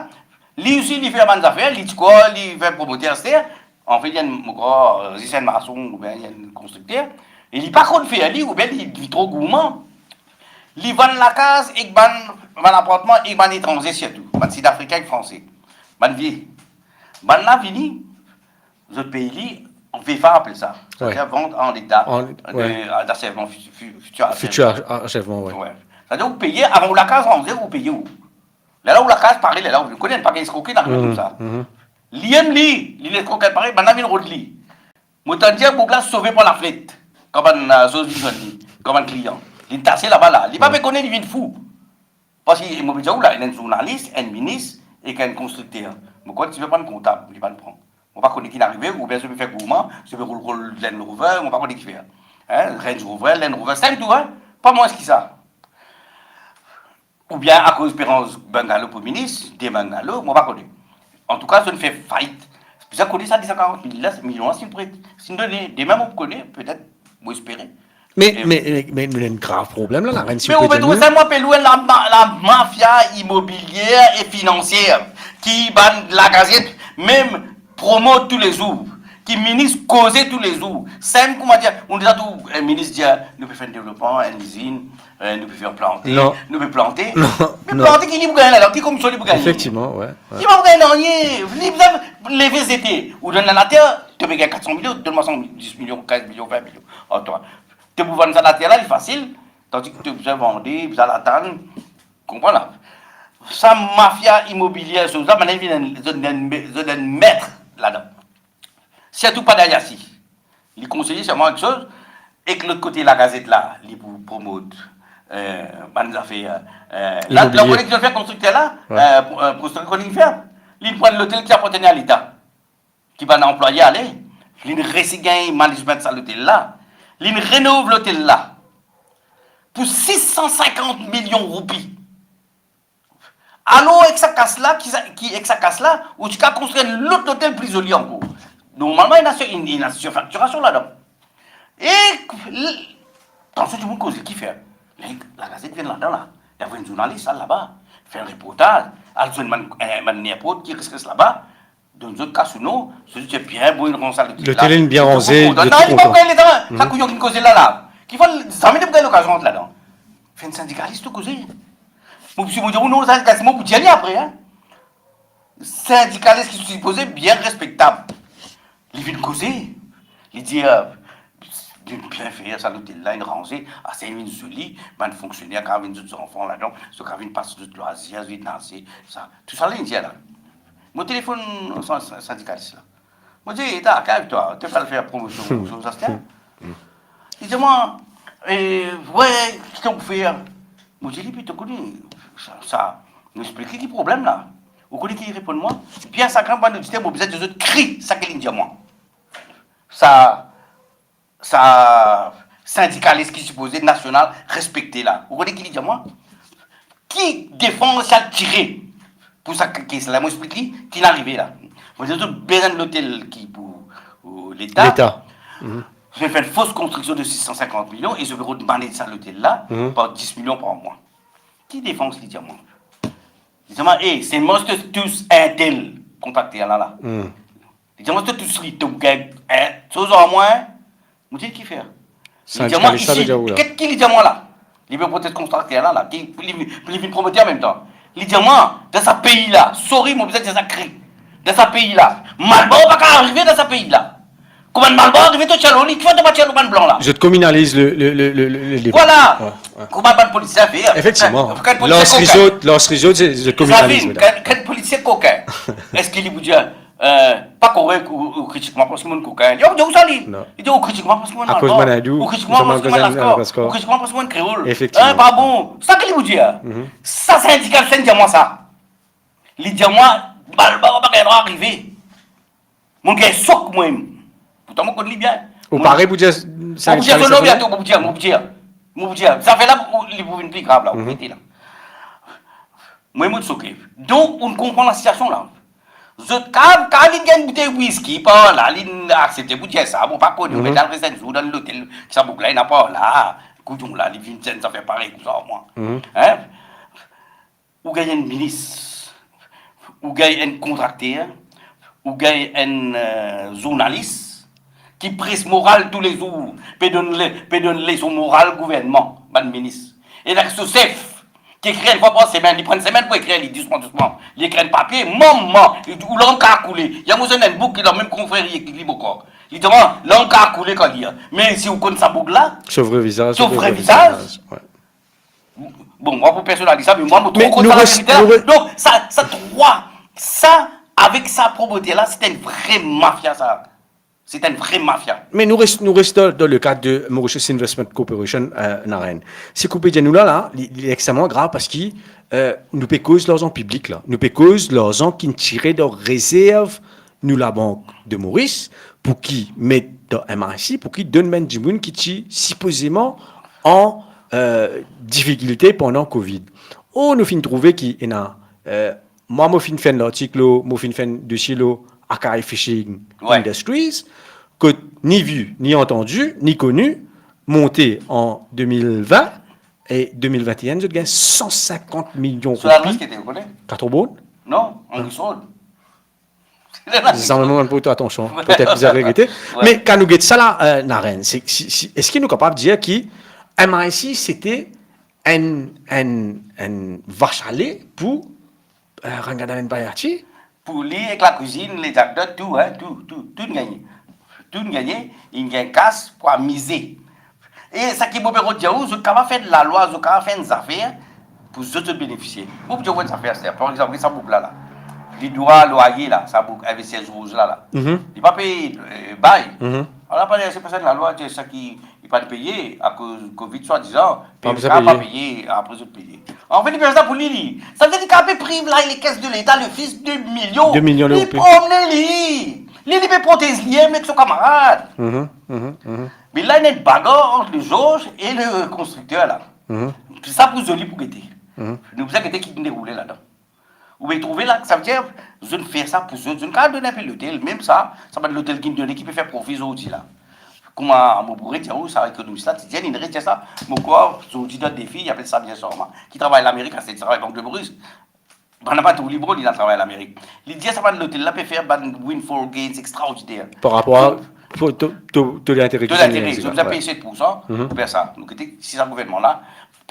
li osi, li fer bann zafer, li ti krwar, li fer promoter, aster, Anfet, li enn, mo krwar, eh, zis enn mason oubien li enn konstrikter, e li pa konn fer li, oubien li, li tro gourman. Li vann lakaz ek bann, bann apartman ek bann etranze sirtou, bann Sidafrikin ek Franse, bann vie. Bannla vini, zot pey li, an V F A apel sa. Wi. Savedir vente en état de, wi, d'achèvement, fu-, fu-, futur achèvement. Futur achèvement, wi. Wi. Savedir ou peye, avan ou lakaz ranze, ou peye ou. Lerla ou lakaz pare, lerla ou vinn kone, pa gagn eskrokri, nanye koumsa. Mhm. Li mem li, li eskrok, pare, bannla vinn rod li. Mo tann dir boug la sove par lafnet, kan bann, eh, zoz vinn zwenn li, kan bann klian. Li tase laba la. Li pa pe kone, li vinn fou. Parski mo pe dir ou la, ena enn zournalis, enn minis ek enn konstrikter. Mo krwar ti pe pran kontab, li pa pran. Mo pa kone ki'nn arive, oubien zot pe fer gourman, zot pe roul, roul Land Rover, mo pa kone ki fer. Hein, Range Rover, Land Rover, sa tou, hein. Pa mwins ki sa. Oubien akoz pe ranz bungalow pou minis, de bungalow, mo pa kone. Antouka, zot fer fayit. Bizin kone sa de san karant mil la, milion la, si pret, si done. Demin, mo pou kone, petet, mo espere. Me, e, me, me, me, nou ena enn grav problem la, larenn, si... Me ou pe trouv sa, mo apel ou la ma-, la mafia imobilier e finansier ki bann lagazet mem promot toulezour, ki minis koze toulezour. Sem, kouma dir, ou deza trouv, eh, minis dir, nou pe fer enn devlopman, enn izin, eh, nou pe fer plante, non, nou pe plante. Non, non. Me plante ki li pou gagn ladan, ki komisyon li pou gagne? Efektivman, wi, wi. Li pa pou gagn nanye, li bizin leve zete. Ou donn la later, to pe gagn kat san milion, donn mwa san, dis milion, kinz milion, vin milion. Ar twa. To pou vann sa later la, li fasil, tandis ki to bizin vande, bizin al atann. Konpran la? Sa mafia imobilier, sa, sa, bann la vinn, zot ena enn me-, zot ena enn met ladan. Sirtou Pader Yashi. Li konseye selman enn soz, ek lot kote lagazet la, li pou promot, eh, bann zafer, eh, la, imobilier. La, ou kone ki zot fer konstrikter la, wi, eh, pou, eh, konstrikter, ou kone ki fer? Li pran lotel ki apartenn a Leta, ki bann anplwaye ale, li resi gagn management sa lotel la, li renov lotel la pou sis san sinkant milion roupi. Alor, ek sa kas la, ki sa, ki, ek sa kas la, ou ti kav konstrir enn lot lotel pli zoli ankor. Normalman, ena sur-, ena, ena surfaktirasion ladan. E l-, tansion dimoun koze, ki fer? Lagazet vinn ladan la. Li avoy enn zournalis, al laba, fer enn reportaz, al zwenn bann, eh, bann ninport ki res, res laba, donn zot kas ou non, zot ti bien bon, inn ranz sa lotel la. Lotel inn bien ranze, zot ti kontan. Non, li pa pou gagn letan, sa kouyon ki'nn koze la, la. Ki fer, zame li pou gagn lokazion rant ladan. Fer enn sindikalis to koze. Mo, si mo dir ou non, sindikalis, mo pou dir li apre, hein. Sindikalis ki sipoze bien respektab. Li vinn koze. Li dir, eh, li bien fer sa lotel la, inn ranze, aster inn vinn zoli, bann fonksyoner kav vinn zot zanfan ladan, zot kav vinn pas zot lwazir, zot vinn naze, sa. Tousala li dir la. Mo telefonn sa, sa, sindikalis la. Mo dir, "Eta, ki ariv twa? To pe al fer promosion, promosion, sa, sa?" Li dir mwa, "Eh, wi, ki to pou fer?" Mo dir li, "Be to kone, sa, sa, mo explik li ki problem la." Ou kone ki li reponn mwa? Bien sagrin, bann oditer, mo bizin dir zot kri seki li dir mwa. Sa, sa sindikalis ki sipoze nasional respekte la. Ou kone ki li dir mwa? Ki defans li al tire pou sa kes la? Mo explik li ki'nn arive la. Mo dir zot bizin lotel ki pou, eh, Leta. Leta. Mhm. Zot fer enn fos konstriksion de sis san sinkant milion e zot pe rod manage sa lotel la par dis milion par mwa. Ki defans li dir mwa? Li dir mwa, "Ey, se mwa zot tous entel kontrakter la, la." Li dir mwa, "Zot tous ri, to gagn, eh, soz ar mwa, eh?" Mo dir, "Ki fer?" Li dir mwa, "Isi, get ki li dir mwa la." Li pe protes kontrakter la, la, ki li, li vinn promoter anmemtan. Li dir mwa, "Dan sa pei la, sorry, mo bizin dir sa kri. Dan sa pei la, malbar pa kapav arive dan sa pei la. Kouma malbar arive, to tir lor li, kifer to pa tir lor bann blan la?" Zot kominaliz le, le, le, le, le, le deba. Vwala. Kouma bann polisie fer. Efektivman. Kan, kan polisie kokin. Lars Rizot, Lars Rizot, se, zot kominaliz, medam. Kan, kan polisie kokin, eski li pou dir, eh, "Pa korek ou, ou kritik mwa parski mo enn kokin"? Li, ou, ou sa li? Non. Li dir, "Ou kritik mwa parski mo enn malbar. Ou kritik mwa parski mo enn laskar. Ou kritik mwa parski mo enn kreol." Efektivman. Eh, pa bon. Sa ki li pou dir? Sa sindika la dir mwa sa. Li dir mwa, "Malbar pa gagn drwa arive." Mo gagn sok mwa. Pourtan mo konn li bien. Ou pare pou dir, mo pou dir so nom biento, mo pou dir, mo pou dir. Mo pou dir. Zafer la, li pou vinn pli grav la, ou gete la. Mwa, mo soke. Donk, ou konpran lasitiasion la. Zot kav, kav li gagn boutey wiski par la, li aksepte pou dir sa, mo pa kone, ou met al res enn zour dan lotel, ki sa boug la ena par la, koudon la, li vinn dir enn zafer parey koumsa, mwa. Hein? Ou gagn enn minis, ou gagn enn kontrakter, ou gagn enn, eh, zournalis ki pres moral toulezour, pe donn le, pe donn leson moral gouvernman, bann minis. Ena so sef ki ekrir enn fwa par semenn, li pran enn semenn pou ekrir li, dousman, dousman. Li ekrir enn papie, mama, ou lang kav koule. Yamar mo zwenn enn boug ki dan mem konfreri ek li, mo krwar. Li dir mwa, lang kav koule kan li lir. Me si ou konn sa boug la, so vre vizaz, so vre vizaz. Bon, mwa, pou personaliz sa, me mwa, mo tro kontan laverite la. Donk, sa, sa trwa, sa, avek sa promoter la, se enn vre mafia, sa. Se enn vre mafia. Me nou res, nou res dan, dan le kad de Mauritius Investment Corporation, eh, Naren. Seki ou pe dir nou la, la, li, li extreman grav parski, eh, nou pe koz larzan piblik la. Nou pe koz larzan ki tire dan rezerv nou Labank de Moris, pou ki met dan M R I C, pou ki donn bann dimoun ki ti sipozeman an, eh, difikilte pandan Covid. Or, nou finn trouve ki ena, eh, mwa, mo finn fer enn lartik lor, mo finn fer enn dosie lor Akai Fishing Industries, kot ni vi, ni antandi, ni koni, monte an de mil vin, e de mil vin e enn, zot gagn san sinkant milion roupi. Kat Robourn? Non, an Ris Rod. Zame mo bann pou to atansion, petet bizin regete. Me kan nou get sa la, eh, Naren, se, si, si, eski nou kapav dir ki M R I C, sete enn, enn, enn vas ale pou, eh, Ranganathan Bhaiachi? Pou li ek lakwizinn, le Jack Dot, tou, hein, tou, tou, tou gagne. Tou gagne, inn gagn kas pou amize. E seki mo pe rod dir ou, zot kapav fer lalwa, zot kapav fer enn zafer pou zot, zot benefisie. Mo pou dir ou enn zafer, aster, par exanp, sa boug la, la. Li dwa lwaye la, sa boug Investir Rouz la, la. Li pa peye, eh, bay. Ala pa, se pa sa lalwa, se seki li pa peye akoz Covid, swadizan. Me li pa peye, apre zot peye. Anfet, li pe fer sa pou li, li. Savedir li kapav pe priv la, lekes de Leta, le fis de milion. De milion de roupi. Li promne li. Li, li pe protez li mem ek so kamarad. Me la, ena enn bagar ant le Georges e le konstrikter la. Sa pou zoli pou gete. Nou bizin gete ki deroule ladan. Ou pe trouve la, savedir, zot fer sa pou zot, zot kapav donn enpe lotel, mem sa, sa bann lotel ki'nn done ki pe fer profi zordi la. Kouma mo pou redir ou, sa ekonomis la ti dir, li redir sa, mo krwar zordi dan defi, li apel Samir Sharma, ki travay Lamerik, aster li travay Bank de Moris. Bann la pa trouv li bon, li al travay Lamerik. Li dir sa bann lotel la pe fer bann windfall gains extraordiner. Par rapor a to, to, to, to lintere ki zot inn gagn, zot bizin pey set poursan pou fer sa. Nou gete si sa gouvernman la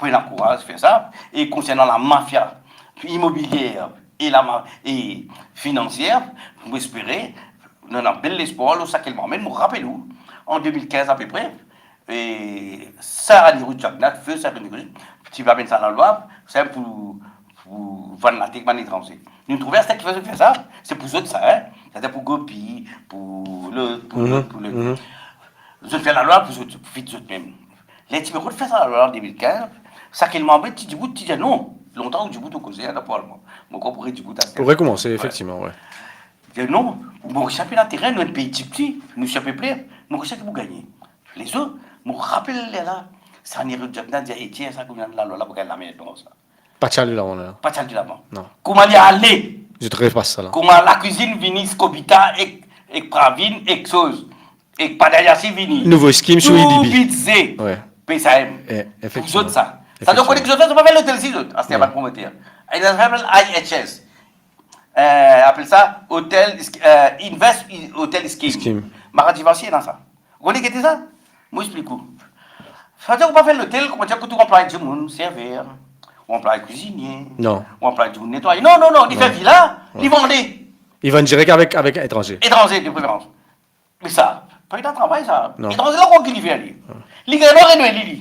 pran kouraz fer sa. E konsernan lamafia imobilier e lama-, e finansier, mo espere, nou ena bel lespwar lor sa ki inn amenn. Mo rapel ou, an de mil kinz apepre, e Sir Anirudh Jugnauth, feu Sir Anirudh, ti pe amenn sa lalwa, sa pou, pou vann later bann etranze. Nou trouve aster ki fer sa, se pou zot sa, hein. Savedir pou Gopi, pou le, pou le, pou le. Zot fer lalwa pou zot, pou vit zot mem. Ler ti pe rod fer sa lalwa an de mil kinz, sa ki inn anbet, ti dibout, ti dir non. Lontan ou dibout, ou koze, hein, dan Parlman. Mo krwar pou redibout aster. Pou rekoumanse, efektivman, wi. Dir non, Morisien pena terin, nou enn pei tipti, nou sipeple, Morisien ki pou gagne? Lezot, mo rapel ler la, Sir Anirudh Jugnauth dir, "Etier, sa koumsa lalwa la pou gagn lamerd koumsa." Pa ti ale lavan la. Pa ti ale lavan. Non. Kouma li ale? Zot repas sa la. Kouma lakwizinn vini, Scobita ek, ek Pravin, ek soz. Ek pa deryer si vini. Nouvo skim sou tou ADB. Bidze. Wi. P S A M. Eh, efektivman. Pou zot sa. Sa donk, efektivman, kote ki zot fer, zot pa fer lotel si zot. Aster, wi, bann promoter. E zot fer I H S. Eh, apel sa, hotel, eh, invest in hotel scheme. Scheme. Marat Givenchy ena sa. Ou kone ki ete sa? Mo explik ou. Sa dir ou pa fer lotel, kouma dir, kot ou anplwaye dimoun, server, ou anplwaye kwizinie, non, ou anplwaye dimoun netwaye. Non, non, non, li fer vila, wi, li vande. Li vann direk avek, avek etranze. Etranze, de preferans. Me sa, pa ena travay sa. Non. Etranze la, kouma ki li fer li? Non. Li gagn renoue li, li.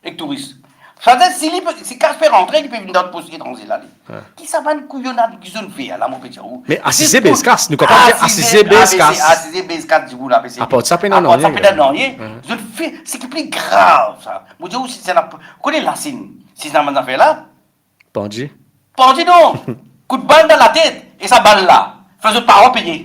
Ek touris. Savedir, si li pe, si kas pe rantre, li pe vinn dan pos etranze la, li. Wi. Ki sa bann kouyonnad ki zot fer la, mo pe dir ou. Me asize, bes kas, nou kapav dir asize, bes kas. Asize, bes kas, dimoun la, bes. Apar sa, pena nanye. Apar sa, pena nanye. Wi. Zot fer, seki pli grav, sa. Mo dir ou, si se la, kone Lasinn, si se la bann zafer la, pandi. Pandi non! Kout bal dan latet, e sa bal la fer zot paran peye.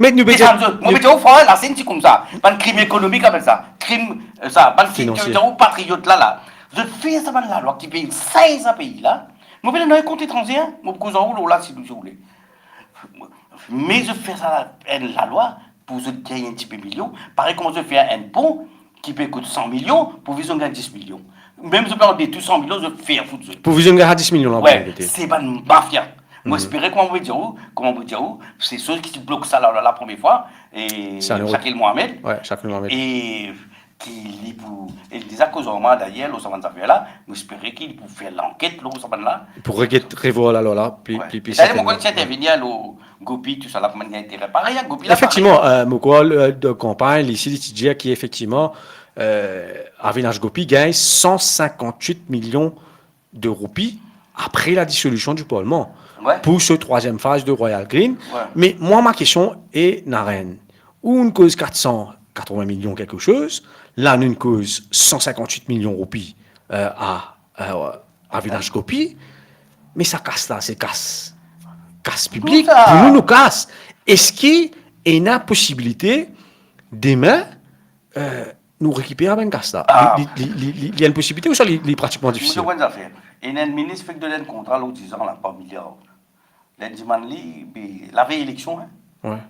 Me nou pe dir, sa, mo pe dir ou, fran, Lasinn ti koumsa. Bann krim ekonomik apel sa. Krim, eh, sa, bann finansie. Ki dir ou patriot la, la. Zot fer sa bann lalwa ki pe sey sa pei la. Mo pena nanye kont etranze, mo pou koz ar ou lor la, si, si ou le. Me zot fer sa, enn lalwa, pou zot gagn enn tipe milion, parey kouma zot fer enn pon ki pe kout san milion, pou zot gagn dis milion. Mem zot pe andetou san milion, zot fer fout zot. Pou zot gagn dis milion la, wi, pou kote. Se bann mafia. Mo espere, kouma mo dir ou, kouma mo dir ou, se sa ki ti blok sa la, la, la premie fwa, e Shakil Mohamed. Wi, Shakil Mohamed. E ki li pou, e li deza koz ar mwa, dayer, lor sa bann zafer la, mo espere ki li pou fer lanket lor sa bann la. Pou reget, revwar lalwa la, pli, wi, pli, pli sertennman. Mo krwar li ti intervenir lor Gopi, tou sa la, pou bann gagn entere. Parey, Gopi la, efektivman, parey. Eh, mo krwar, eh, dan kanpagn, li, si li ti dir ki efektivman, eh, Avinash Gopi gagn san sinkant-wit milion de roupi apre la disolision di parlman, wi, pou se trwaziem faz de Royal Green. Wi. Me mwa, ma kestion e Naren, ou inn koz kat san katrovin milion kelke soz, la nou inn koz san sinkant-wit milion roupi, eh, a, eh, Avinash Gopi, me sa kas la, se kas, kas piblik, tou sa. Pou nou, nou kas. Eski ena posibilite demin, eh, nou rekiper bann kas la? Ah. Li, li, li, li, li, li enn posibilite ouswa li, li pratikman difisil? Mo dir ou enn zafer. Ena enn minis fek donn enn kontra lor dizan la, par miliar. Li dimann li, be, lavey eleksion, hein. Wi.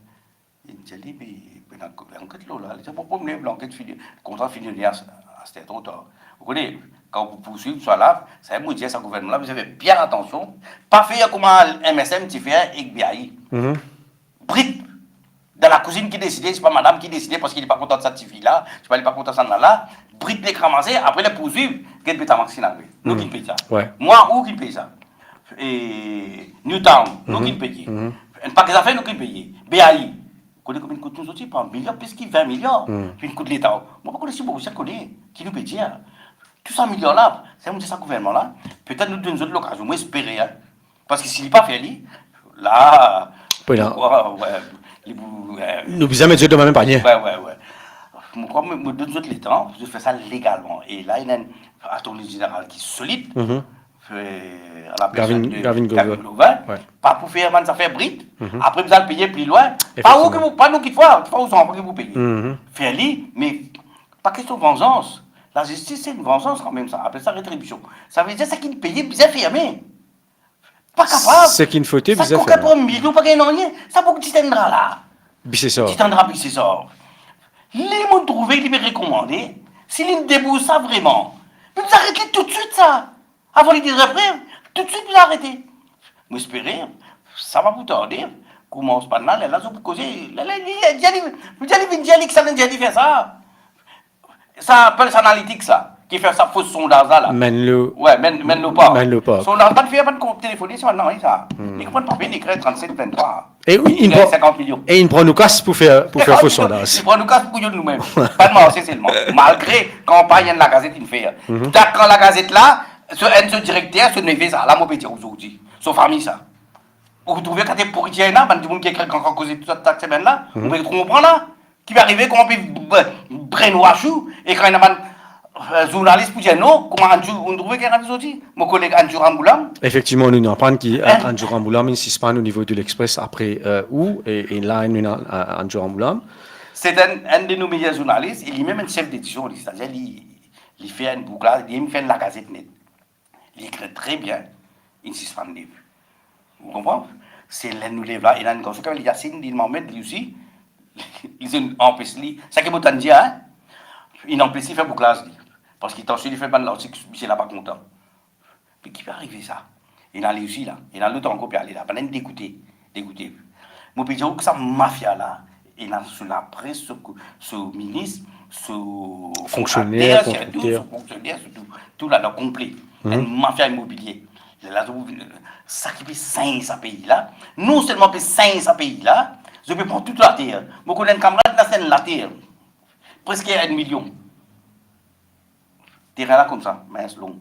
Li dir li, be, be, lanket lor la. Li dir, pa problem, lanket fini, kontra fini, li a, aster tro tar. Ou kone, kan ou pou pourswiv sa la, sa mo dir sa gouvernman la, bizin fer bien atansion. Pa fer kouma M S M ti fer ek B A I. Mhm. Brit, dan lakouzinn ki deside, se pa madam ki deside parski li pa kontan sa tifi la, se pa li pa kontan sa nana la, brit li ramase, apre li pourswiv, get beta masin arive. Nou ki pey sa. Wi. Mwa, ou ki pey sa. E Newtown, nou ki peye. Mhm. Enn pake zafer, nou ki peye. B A I, kone konbien kout nou sorti? Par miliar, plis ki vin miliar. Mhm. Vinn kout Leta. Mo pa kone si mo bizin kone ki nou pe dir. Tou sa miliar la, sa mo dir sa gouvernman la, petet nou donn zot lokazion, mo espere, hein. Parski si li pa fer li, la, wi, la, mo krwar, wi, li pou, wi. Nou bizin met zot dan mem panie. Wi, wi, wi. Mo krwar mo, mo donn zot letan pou zot fer sa legalman. E la, ena enn Attorney General ki solid. Mhm. Fer, a la personn Gavin, de Gavin Grover. Gavin Grover. Wi. Pa pou fer bann zafer brit. Mhm. Apre, bizin al peye pli lwin. Pa ou ki pou, pa nou ki fer, ki fer ou sanfran ki pou peye. Mhm. Fer li, me pa kestion vanzans. Lazistis, se enn vanzans kanmem sa. Apel sa retribision. Savedir seki peye bizin ferme. Pa kapav. Seki fote bizin fer. Sa koka twa milion pa gagn nanye. Sa pou ti enn dra la. Bise sar. Ti enn dra bise sar. Li, mo trouve li pe rekomande, si li debouz sa vreman, me bizin aret li toutswit sa. Avan li donn reprev, toutswit bizin arete. Mo espere, sa pa pou tarde, koumans bann la, lerla zot pou koze, lerla li, li, li, li, li vinn dir li ki sa, li dir li fer sa. Sa apel sa analitik sa, ki fer sa fos sondaz la, la. Menlo. Wi, Men-, Menlo Park. Menlo Park. Sondaz pa fer, pa konn telefone, se pa nanye sa. Hmm. Ni konn papie, ni ekrir trannset venntrwa. E wi, li pran, sinkant milion. E li pran nou kas pou fer, pou fer fos sondaz. Li pran nou kas pou kouyonn noumem. Pa nou marse selman. Malgre kanpagn enn Lagazet inn fer. Mhm. Dak kan Lagazet la, so enn so direkter, so neve sa, la mo pe dir ou zordi. So fami sa. Ou trouve kate pouritir ena, bann dimoun ki ekrir gran, gran koze tou sa, sak semenn la, mhm, ou pe konpran la. Ki pe arive, kouma pe b-, brainwash ou, e kan ena bann, eh, zournalis pou dir non, kouma Andrew, ou trouve ki ena zordi, mo koleg Andrew Ramgoolam. Efektivman, nou, nou aprann ki, eh, Andrew Ramgoolam, li sispann o nivo de L'Express apre, eh, ou, e, e la, nou ena, eh, Andrew Ramgoolam. Se enn, enn de nou meyer zournalis, e limem enn sef de edision, li, setadir li, li fer enn boug la, li mem fer enn Lagazet Net. Li ekrir tre bien, li sispann lev. Ou konpran? Se ler nou lev la, ena enn garson ki apel Yasin, li Mohamed, li osi, Li zot anpes li, sa ki mo tann dir, hein? Inn anpes li fer bouklaz li. Parski tansion li fer bann lartik, misie la pa kontan. Me ki pe arive sa? Ena li osi la, ena lot ankor pe ale la, bann degoute, degoute. Mo pe dir ou ki sa mafia la, ena so lapres, so, so minis, so Fonksioner, kontrakter, sirtou kontrakter. So fonksioner, sirtou, tou ladan konple. Mhm. Enn mafia imobilie. Lerla zot pou vinn, sa ki pe singn sa pei la, non selman pe singn sa pei la, zot pe pran tou later. Mo konn enn kamarad, li aste enn later, preske enn milion. Terin la koumsa, mins long.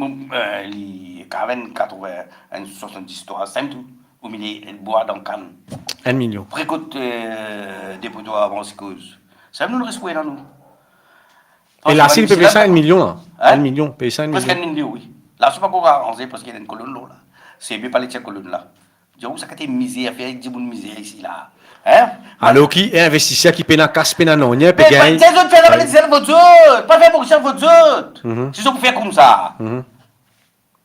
Mo, eh, li kavenn katrovin, enn swasanndis trwa, samem tou, omilie bwa dan kann. Enn milion. Pre kot, eh, depotwar Vansikoz. Samem nou, nou res pran la, nou. E la, si li pe pey sa enn milion la. Hein? Enn milion, pey sa enn milion. Preske enn milion, wi. La, se pa ankor aranze, parski ena enn kolonn lor la. Se bien pa li tir kolonn la. Dir ou sa kantite mizer, fer dimoun mizer isi la. Hein? Alor ki investiser ki pena kas, pena nanye, pe gagn. Me pa dir zot fer, pa dir zot vot zot, pa fer bokser vot zot. Mhm. Si zot pou fer koumsa. Mhm.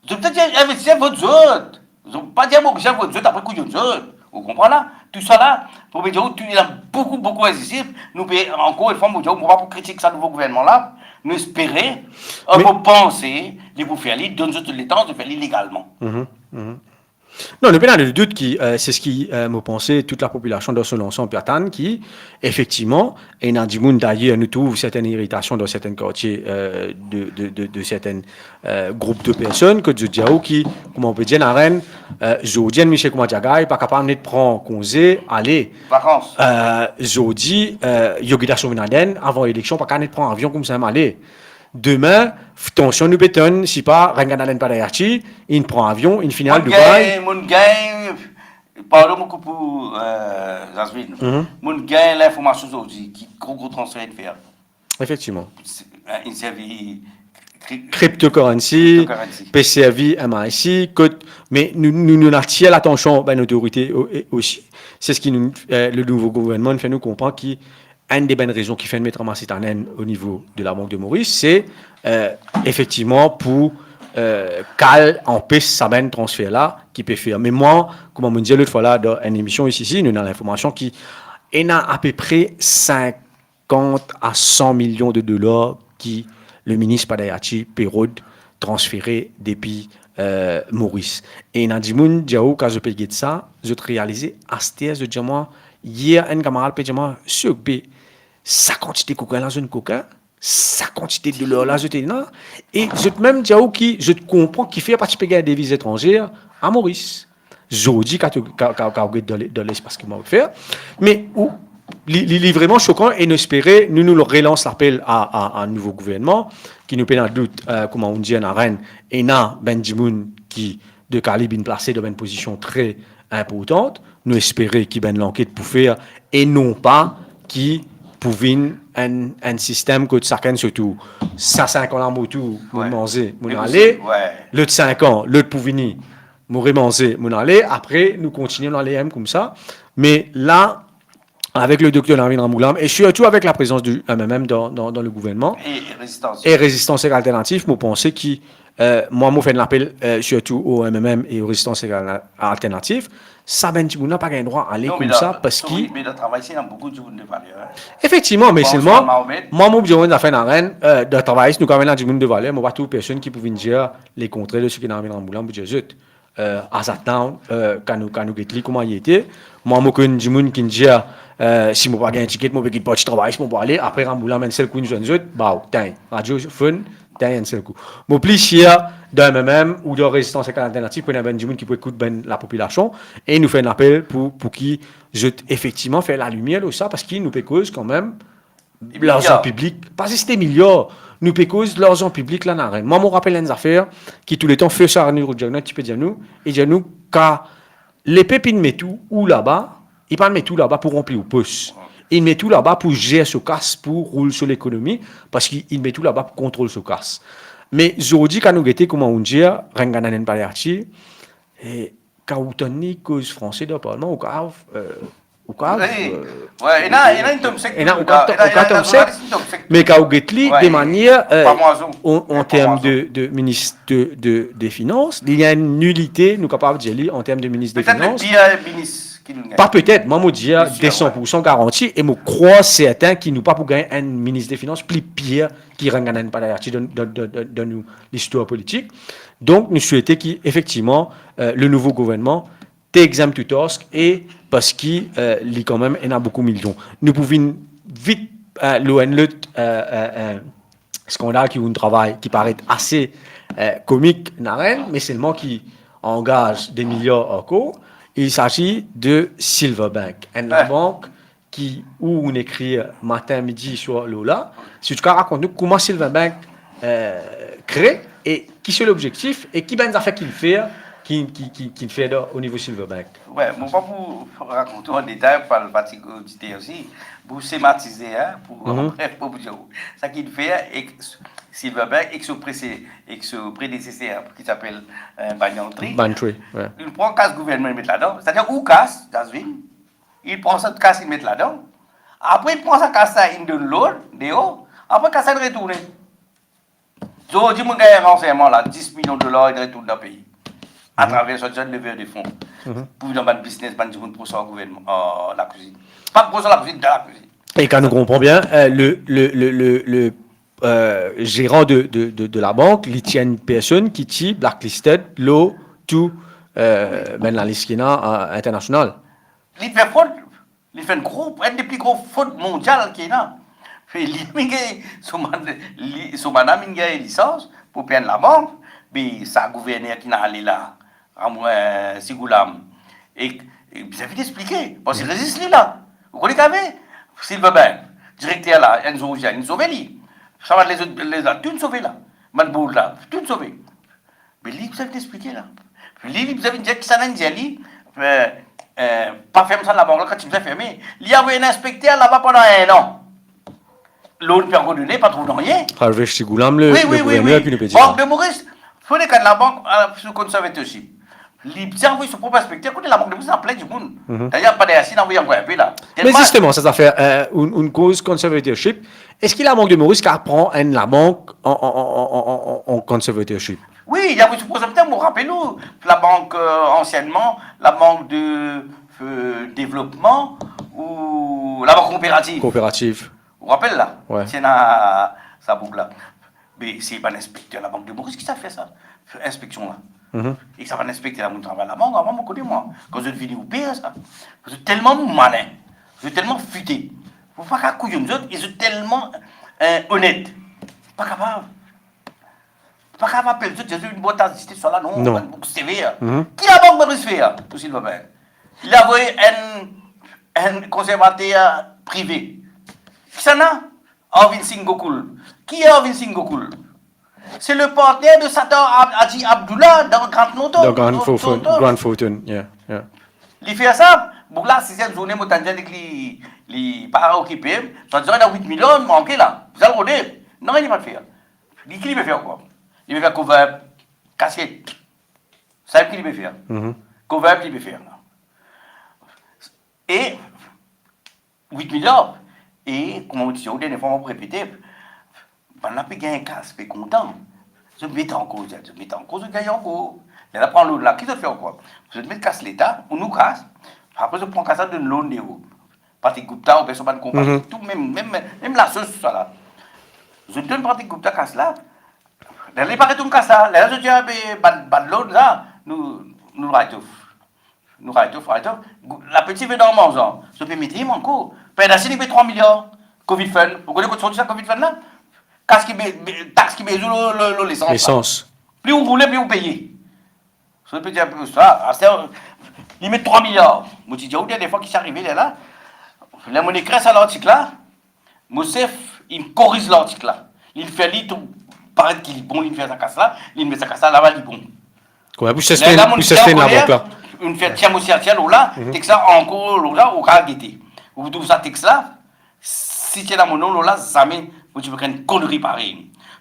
Zot pe dir investiser vot zot. Zot pa dir bokser vot zot, apre kouyon zot. Ou konpran la? Tousala, pou dir ou, tou, ena boukou, boukou inzistis. Nou pe, ankor enn fwa, mo dir ou, mo pa pou kritik sa nouvo gouvernman la. Nou espere, eh, mo panse, li pou fer li, donn zot letan de fer li legalman. Mhm, mhm. Non, nou pena de dout ki, eh, se seki, eh, mo panse, tou lapopilasion dan so lansanm pe atann ki, efektivman, ena dimoun, dayer, nou trouv sertenn iritasion dan sertenn kartie, eh, de, de, de, de sertenn, eh, group de personn, kot zot dir ou ki, kouma ou pe dir, ena enn, eh, zordi enn misie kouma Diagay pa kapav net pran konze, ale. Vakans. Eh, zordi, eh, Yogi Dashominaden, avan eleksion, pa kapav net pran avion koumsa mem ale. Demin, f-, tansion nou pe tann, sipa, Ranganathan Padayachee, inn pran avion, inn fini al Dubai. Monn gagn, monn gagn, pardon mo koup ou, eh, Jasmine. Mhm. Monn gagn linformasion zordi ki gro, gro transfer inn fer. Efektivman. Se, eh, inn servi kri-, Cryptocurrency, cryptocurrency. Pe servi M I C, kot, me nou, nou, nou atir latansion, bann otorite o-, e-, osi. Se seki nou, eh, le nouvo gouvernman fer nou konpran ki enn de bann rezon ki fer met ranmas tann o nivo de Labank de Moris, se, eh, efektivman pou, eh, kal, anpes sa bann transfer la ki pe fer. Me mwa, kouma mo dir lot fwa la, dan enn emision isi, isi, nou ena linformasion ki ena apepre sinkant a san milion de dolar ki le minis Padayachee pe rod transfere depi, eh, Moris. E ena dimoun dir ou, kan zot pe get sa, zot realize, aster zot dir mwa, yer enn kamarad pe dir mwa, seki pe sa kantite kokin la, zot enn kokin, sa kantite dolar la, zot ena, e zot mem dir ou ki zot konpran kifer pa ti pe gagn deviz etranzer a Moris. Zordi, kan to, kan, kan, kan ou get dan le, dan lespas ki mo fer. Me ou, li, li, li vreman sokan e nou espere, nou, nou relans lapel a, a, a nouvo gouvernman, ki nou pena dout, eh, kouma ou dir, ena enn, ena bann dimoun ki de kalib inn plase dan bann pozision tre inportan. Nou espere ki bann lanket pou fer e non pa ki pou vinn enn, enn sistem kot sakenn so tour. Sa sink an la mo tour, mo manze, mo ale. Lot sink an, lot pou vini, mo remanze, mo ale. Apre, nou kontigne, nou ale mem koumsa. Me la, avek le dokter Navin Ramgoolam e sirtou avek laprezans de M M M dan, dan, dan le gouvernman e Rezistans Sek Alternatif, mo panse ki, eh, mwa, mo fer enn lapel, eh, sirtou o M M M e o Rezistans Sek Alternatif, sa bann dimoun la pa gagn drwa ale koumsa, parski... Non, me dan, wi, me dan travay isi, ena boukou dimoun de valer, hein. Efektivman, me selman, mwa, mo dir enn zafer, ena enn, eh, dan travay isi, nou kanmem ena dimoun de valer, mo pa trouv personn ki pou vinn dir lekontrer de seki Navin Ramgoolam pou dir zot. Eh, as at now, eh, kan nou, kan nou get li kouma li ete, mwa, mo konn dimoun ki'nn dir, eh, si mo pa gagn tiket, mo pe kit parti travay, si mo pa ale, apre Ramgoolam enn sel kou inn zwenn zot, baw, tegn, radio, fone, tegn enn sel kou. Mo pli sir dan M M M ou dan Rezistans Sek Alternatif, pou ena bann dimoun ki pou ekout bann lapopilasion, e nou fer enn lapel pou, pou ki zot efektivman fer lalimier lor sa, parski nou pe koz kanmem larzan piblik, pa zis de miliar, nou pe koz larzan piblik la, ena enn. Mwa, mo rapel enn zafer ki touletan First Avenue Road Jackson ti pe dir nou, e dir nou, kan lepep inn met ou, ou laba, li pa met ou laba pou ranpli ou pos. Li met ou laba pou zer so kas, pou roul so lekonomi, parski li met ou laba pou kontrol so kas. Me zordi, kan nou gete kouma ou dir, Ranganathan Padayachee, e kan ou tann li koz franse dan parlman, ou kav, eh, ou kav, wi, eh, wi, ena, ena enn tom sek, ena, ou kav, ena, ou kav ena, tom sek, ena enn tom sek. Me kan ou get li, wi, de manier, eh, pa mwazon, an, an term de, de minis de, de, de finans, li ena enn nilite, nou kapav dir li, an term de minis de finans. Petet le pir minis ki nou gagn. Pa petet, mwa mo dir, de san pou san garanti, e mo krwar sertin ki nou pa pou gagn enn minis de finans pli pir ki rann gagn Paul Ayati dan, dan, dan, dan, dan nou listwar politik. Donk, nou swete ki, efektivman, eh, le nouvo gouvernman take them to task, e parski, eh, li kanmem ena boukou milion. Nou pou vinn vit, eh, lor enn lot, eh, eh, eh, skandal ki enn travay ki paret ase, eh, komik, Naren, me selman ki angaz de miliar ankor. Il s'agit de Silverbank, enn labank ki, ou nou ekrir matin, midi, swar lor la. Si ou kav rakont nou kouma Silverbank, eh, kree, e ki se lobzektif, e ki bann zafer ki'nn fer, ki, ki, ki, ki'nn fer dan, o nivo Silverbank? Wi, mo pa pou rakont an detay, pou pa fatig oditer osi, pou sematize, hein, pou, mhm, pou dir ou, sa ki'nn fer, ek Silverbank, ek so prese-, ek so predeseser, ki ti apel, eh, Banyan Tree. Banyan Tree, wi. Li pran kas gouvernman, li met ladan. Setadir ou kas, Jasmine, li pran sa kas, li met ladan. Apre, li pran sa kas la, li donn lot, deor. Apre, kas la, li retourne. Zordi, mo gagn ransegnman la, dis milion dolar, li retourn dan pei. Atraver sa, sa lever de fon. Mhm. Pou dan bann biznes, bann dimoun pou sa gouvernman, eh, lakwizinn. Pa pou sa lakwizinn, dan lakwizinn. E kan nou konpran bien, eh, le, le, le, le, le, eh, zeran de, de, de, de labank, li ti enn personn ki ti blacklisted lor tou, eh, bann lalis ki ena, eh, internasional. Li fer frod, li fer enn gro, enn de pli gro frod mondial ki ena. E li, li gagn, so mad-, li, so madam, li gagn lisans pou pey enn labank, me sa gouverner ki ena ale la, Amo-, eh, Sigoulam. E, e bizin vinn explike, parski rezis li la. Ou kone ki ave? Silverbank, direkter la, enn zour, inn sove li. Sa bann lezot, lezot, tou inn sove la. Bann bourd la, tou inn sove. Me li bizin vinn explike la. Li, li bizin vinn dir kisannla inn dir li, eh, eh, pa ferm sa labank la, kan ti bizin ferme. Li avoy enn inspekter laba pandan enn an. Lord pe ankor done, pa trouv nanye. Harvey Sigoulam, le, wi, le wi, wi, gouverneur, wi. Epi nou pe dir Bank de Maurice, fode kad labank, eh, sou conservatorship. Li bizin avoy so prop inspekter, kote labank de Maurice ena plin dimoun. Mhm. Dayer, pa deryer si, inn avoy ankor inpe la. Me telman zisteman, sa zafer, eh, enn, enn koz conservatorship, eski labank de Maurice kav pran enn labank an, an, an conservatorship? Wi, li avoy so prop inspekter, mo rapel ou, labank, eh, ansienneman, labank de, eh, devlopman ou labank kooperativ. Kooperativ. Ou rapel la? Wi. Ti ena sa boug la. Me se bann inspekter labank de Maurice ki ti fer sa, inspeksion la. Mhm. E sa bann inspekter la, mo travay labank, avan mo kone mwa. Kan zot vini, ou per sa. Zot telman malin, zot telman fite. Ou pa kav kouyonn zot, e zot telman, eh, onet. Pa kapav. Pa kapav apel zot, zot enn bwat aziste sa la, non, non. Bann boug sever. Mhm. Ki labank Maurice fer, tou silvouple? Li avoy enn, enn konservater prive. Kisannla? Arvind Singh Gokul. Ki Arvind Singh Gokul? Se le partner de Sardar Ab-, Haji Abdullah dan Grant Thornton. Dan Grant Thornton, Grant Thornton, yeah, yeah. Li fer sa, boug la, siziem zourne, mo tann dir li, li pa okipe, swa dizan ena wit milion manke la. Bizin rode. Non, li pa fer. Li, ki li pe fer ankor? Li pe fer cover up, kasiet. Sa ki li pe fer. Mhm. Cover up li pe fer. E wit milion. E kouma mo ti dir ou dernie fwa, mo pou repete, bannla pe gagn kas, pe kontan. Zot met ankoz, zot met ankoz, zot gagn ankor. Lerla pran loan la, ki zot fer ankor? Zot met kas Leta, ou nou kas, apre zot pran kas la, donn loan deor. Patrick Gupta, ou personn pa konpran. Mhm. Tou mem, mem, mem lasos sa la. Zot donn Patrick Gupta kas la, lerla li pa retourn kas la, lerla zot dir, "Ah, be, bann, bann loan la, nou, nou write off." Nou write off, write off. Lapeti vinn an manzan. Zot pe met li ankor. Père Dacier, li pe trwa miliar. Covid fund. Ou kone kot sorti sa Covid fund la? Kas ki be-, be-, tax ki bezwe lor, lor, lor lesans la. Lesans. Pli ou roule, pli ou peye. Zot pe dir sa, aster, li met trwa miliar. Mo ti dir ou dernie fwa ki ti arive lerla. Ler mo ekrir sa lartik la, mo sef, li koriz lartik la. Li fer li tou paret ki li bon, li fer sa kas la, li met sa kas la, laba li bon. Kouma pou sispann, lerla, pou sispann labank la. Li fer tir mo sirtir lor la, mhm, teks la ankor lor la, ou kav gete. Ou trouv sa teks la, si ti ena mo nom lor la, zame mo ti pe ekrir enn koneri parey.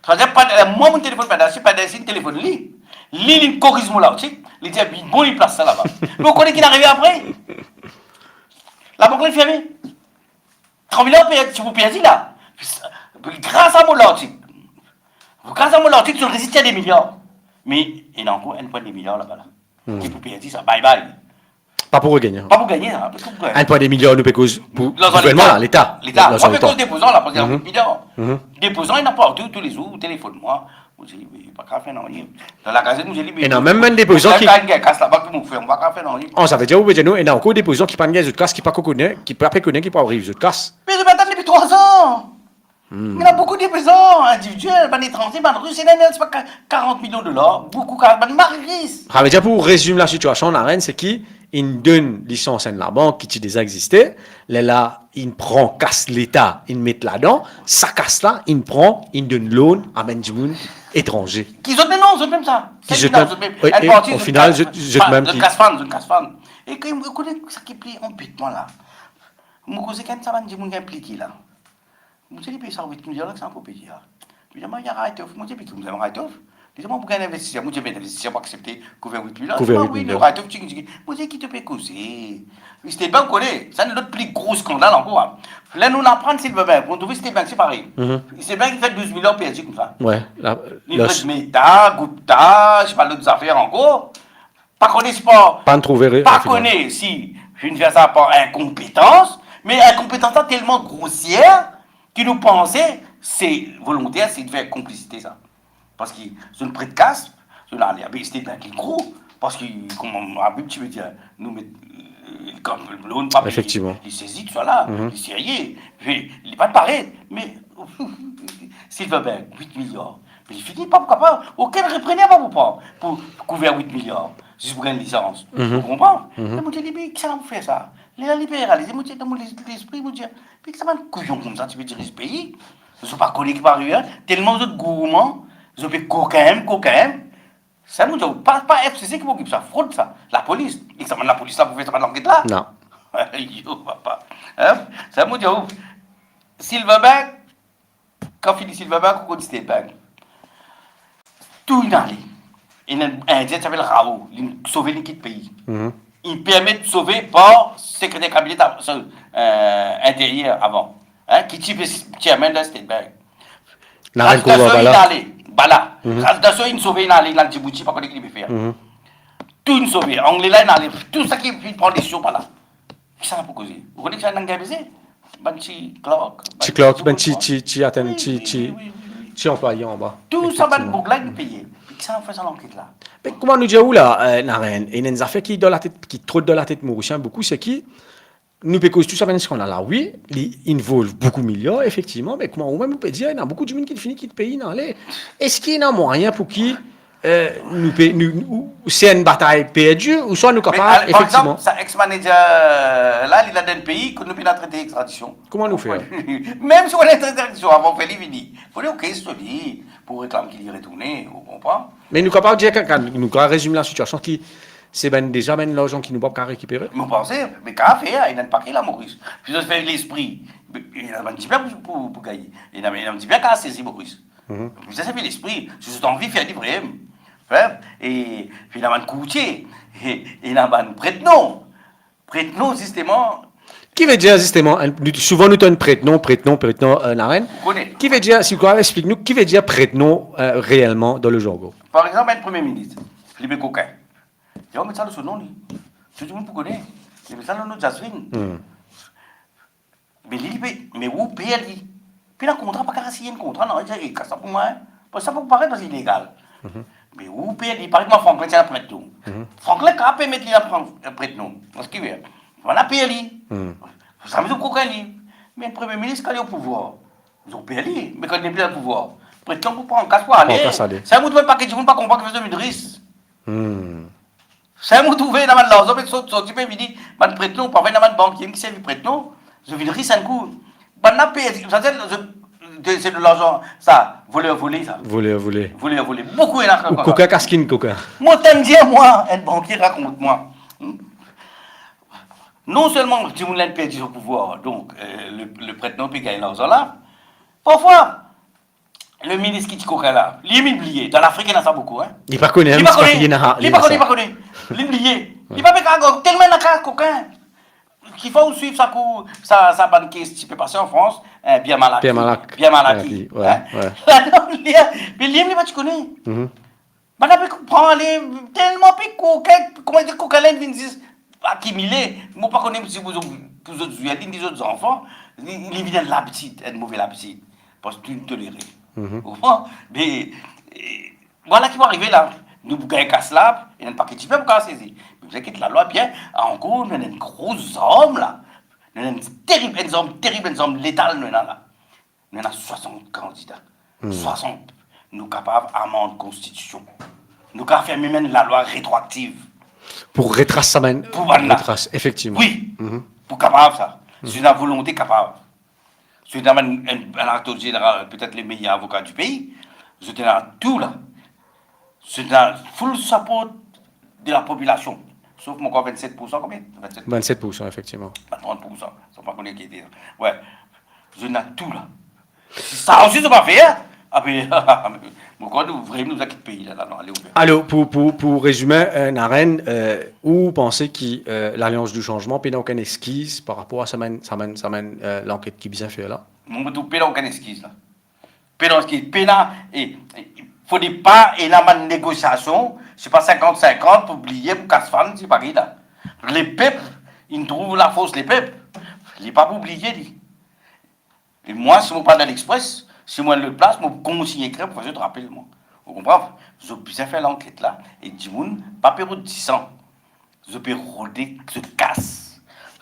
Setadir, pa, eh, mwa mo telefonn Père Dacier, Père Dacier telefonn li. Li, li koriz mo lartik, li dir, "Bon, li plas sa laba." Me ou kone ki arive apre? Labank la ferme. Trwa miliar pe, ti pou perdi la. Gras a mo lartik. Gras a mo lartik, zot rezis ti a de miliar. Me ena ankor enn pwin de miliar laba la. Hmm. Ti pou perdi sa, bye bye. Pa pou regagn. Pa pou gagne, sa. Enn pwin de miliar nou pe koz pou gouvernman la, Leta. Leta. Mwa, pe koz depozan la, parski ena enn miliar. Depozan, ena partou, toulezour, telefonn mwa. Mo dir, me pa kapav fer nanye. Dan lagazet, mo dir, me ena mem bann depozan ki gagn kas labank, mo fer, mo pa kapav fer nanye. An, savedir, ou pe dir nou, ena ankor depozan ki pa'nn gagn zot kas, ki pa kone, ki pa pe kone ki pou ariv zot kas. Me zot pe atann depi trwa an. Ena boukou depozan individiel, bann etranze, bann Ris, ena, ena, sepa ka-, karant milion dolar, boukou, ka-, bann mari Ris. Savedir, pou rezim lasitiasion, Naren, se ki inn donn lisans enn labank ki ti deza existe, lerla inn pran kas Leta, inn met ladan, sa kas la, inn pran, inn donn loan a bann dimoun etranze. Ki zot mem, non, zot mem sa. Ki zot mem, zot mem. Wi, enn parti, o final, zot, zot mem ki kas fann, zot kas fann. E ki, ou kone sa ki pli anbet mwa la? Mo koze ek enn sa bann dimoun ki inplike la. Mo dir li, pey sa wit miliar la, ki sa pou peye la? Li dir mwa, ena write-off. Mo dir, me ki, mo dir, write-off? Li dir mwa, pou gagn investiser. Mo dir, me investiser pou aksepte kouver wit miliar. Kouver wit miliar. Li dir mwa, wi, write-off, ti, ti. Mo dir, ki to pe koze? State Bank, ou kone, sa enn lot pli gro skandal ankor, a. Ler nou aprann Silverbank, nou trouv State Bank, se parey. State Bank, li fer douz miliar perdi koumsa. Wi, la, li pran Meta, Gupta, sepa lot zafer ankor. Pa kone si pa, pa kone si finn fer sa par inkonpetans, me inkonpetans la telman grosier ki nou panse se volonter, se fer konplisite sa. Parski zot pret kas, zot ale, abe, State Bank li gro, parski kouma Abib ti pe dir, nou met, euh, kan loan pa peye, efektivman, li sezi tousala, li serye, li pa paret, me Silverbank, wit miliar, me li fini, pa pou kapav, okenn reprener pa pou pran, pou kouver wit miliar, zis pou gagn lisans. Ou konpran? Me mo dir li, me kisannla pou fer sa? Li, li pe realize, mo dir, dan mo les-, lespri, mo dir, me ki sa bann kouyon koumsa ti pe diriz pei? Zot pa kone ki pou arive, telman zot gourman, zot pe kokin, kokin. Sa mo dir, pa, pa F C C ki pou okip sa, frod sa, lapolis. Ki sa bann lapolis la pou fer sa bann lanket la? Non. Yo, papa. Hein? Sa mo dir, Silverbank, kan fini Silverbank, ou konn State Bank. Tou inn ale. Ena enn Indien ki apel Rao, li sove, li kit pei. Li permet sove par sekreter kabine, euh, interyer avan, hein, ki ti pe chairman dan State Bank. Raj Dasho inn ale, Bala. Raj Dasho inn sove, inn ale, inn al Djibouti, pa kone ki li pe fer. Tou inn sove, Angle la inn ale, tou sa ki finn pran desion par la. Ki sa pou koze? Ou kone ki sa inn gagn beze? Bann ti clerk, ti clerk, bann ti, ti, ti atann, ti, ti, ti anplwaye anba. Tou sa bann boug la inn peye. Ki sa fer sa lanket la? Me kouma nou dir ou la, euh, Naren, ena enn zafer ki dan latet, ki trot dan latet Morisien boukou, se ki nou pe koz tou sa bann skandal la, wi, li involve boukou miliar, efektivman, me kouma ou mem ou pe dir, ena boukou dimoun ki fini kit pei, inn ale. Eski ena mwayin pou ki, euh, nou pe, nou, nou, se enn batay perdi, ouswa nou kapav, par exanp, sa ex-manager la, li ladan pei, kot nou pena tret ekstradision. Kouma nou fer? Mem si ou ena tret ekstradision, avan fer li vini, fode ou kes li pou reklam ki li retourne, ou konpran? Me nou kapav dir, kan, kan nou kapav rezim lasitiasion ki se bann, deza bann larzan ki nou pa kapav rekipere. Mo panse, me kapav fer, ena enn pake la Moris. Pi zot fer lespri. Ena bann dipin pou, pou, pou gagn. Ena, ena bann dipin kapav sezi Moris. Pi sa, se fer lespri. Si zot anvi fer li vremem. Hein? E pi ena bann kourtie. E ena bann pret-non. Pret-non, zisteman. Ki ve dir, zisteman, enn, nou, souvan nou tann pret-non, pret-non, pret-non, euh, Naren. Ou kone. Ki ve dir, si ou kapav explik nou, ki ve dir pret-non, euh, reelman dan le jargon? Par exanp, enn premie minis, li pe kokin. Li met sa lor so non, li. Tou dimoun pou kone. Li met sa lor non Jasmine. Me li, li pe, me ou per li. Pena kontra, pa kapav sign enn kontra, non, li dir, "Eh, kas sa pou mwa, hein." Parski sa pou paret, parski ilegal. Me ou per li, parey kouma Franklin ti ena pret-non. Franklin kapav permet li ena pran, pret-non. Parski, wi, fode pa per li. Sa mem kokin li. Me premie minis, kan li o pouvwar, zot per li. Me kan li nepli o pouvwar, pret-non pou pran kas pou ale. Pran kas ale. Sa montre bann pake dimoun pa konpran kifer zot vinn ris. Sa mo trouve ena bann larzan pe sot, sorti pe vini, bann pret-non, parfwa ena bann bankier ki servi pret-non, zot vinn ris enn kou. Bann la pe, sa se, se, se de larzan, sa, voler vole, sa. Voler vole. Voler vole. Boukou ena. Ou kokin kas ki kokin. Mo tann dir mwa, enn bankier rakont mwa. Hmm? Non selman dimoun la inn perdi so pouvwar, donk, euh, le, le pret-non pe gagn larzan la. Parfwa, le minis ki ti kokin la, li mem bliye, dan Lafrik ena sa boukou, hein. Li pa kone, hein, li pa kone, li pa kone, li pa kone. Li bliye. Li pa pe kapav, telman ena kas kokin. Ki fwa ou swiv sa kou, sa, sa bann kes ti pe pase an Frans, eh, Pierre Malaki. Pierre Malak. Pierre Malaki, Malaki, wi, hein? Wi. Ladan li, me li mem li pa ti kone. Bann la pe pran li, telman pe kokin, kouma dir, kokin la inn vinn zis akimile, mo pa kone si pou zot, pou zot zwe, li, li zot zanfan, li, li vinn enn labitid, enn move labitid. Parski tou inn tolere. Mhm. Ou konpran? Me, eh, vwala ki pou arive la. Nou pou gagn kas la, e enn pake dipep pou kas sezi. Me bizin get lalwa bien, ankor, nou ena enn gro zarm la. Nou ena enn terib, enn zarm terib, enn zarm letal nou ena la. Nou ena swasant kandida. Hmm. Swasant. Nou kapav amand konstitision. Nou kapav fer mem enn lalwa retroaktiv. Pou retras sa bann, pou bann la. Retras, efektivman. Wi. Mhm. Pou kapav sa. Mhm. Si nou ena volonte, kapav. Si nou ena enn, enn, enn avoka zeneral, petet le meyer avoka di pei, zot ena tou la. Zot ena full support de la popilasion. Sof, mo krwar, vennset poursan, konbien? Vennset. Vennset poursan, efektivman. Pa trant poursan. Sa pa kone ki ete. Wi. Zot ena tou la. Si sa osi zot pa fer, ape, mo krwar nou vremem nou kit pei la, la, non, ale, ouver. Alor, pou, pou, pou rezime, eh, Naren, eh, ou panse ki, eh, Lalians di Sanzman pena okenn eskiz par rapor a sa bann, sa bann, sa bann, eh, lanket ki bizin fer la? Mo trouv pena okenn eskiz la. Pena okenn eskiz, pena, e, e, fode pa ena bann negosiasion, se pa sinkant sinkant pou bliye, pou kas fann, se pa ki la. Lepep, inn trouv lafors lepep, li pa pou bliye li. E mwa, si mo pa dan L'Express, si mo enn lot plas, mo pou kontign ekrir pou fer zot rapel mwa. Ou konpran? Zot bizin fer lanket la, e dimoun pa pe rod disan. Zot pe rode zot kas.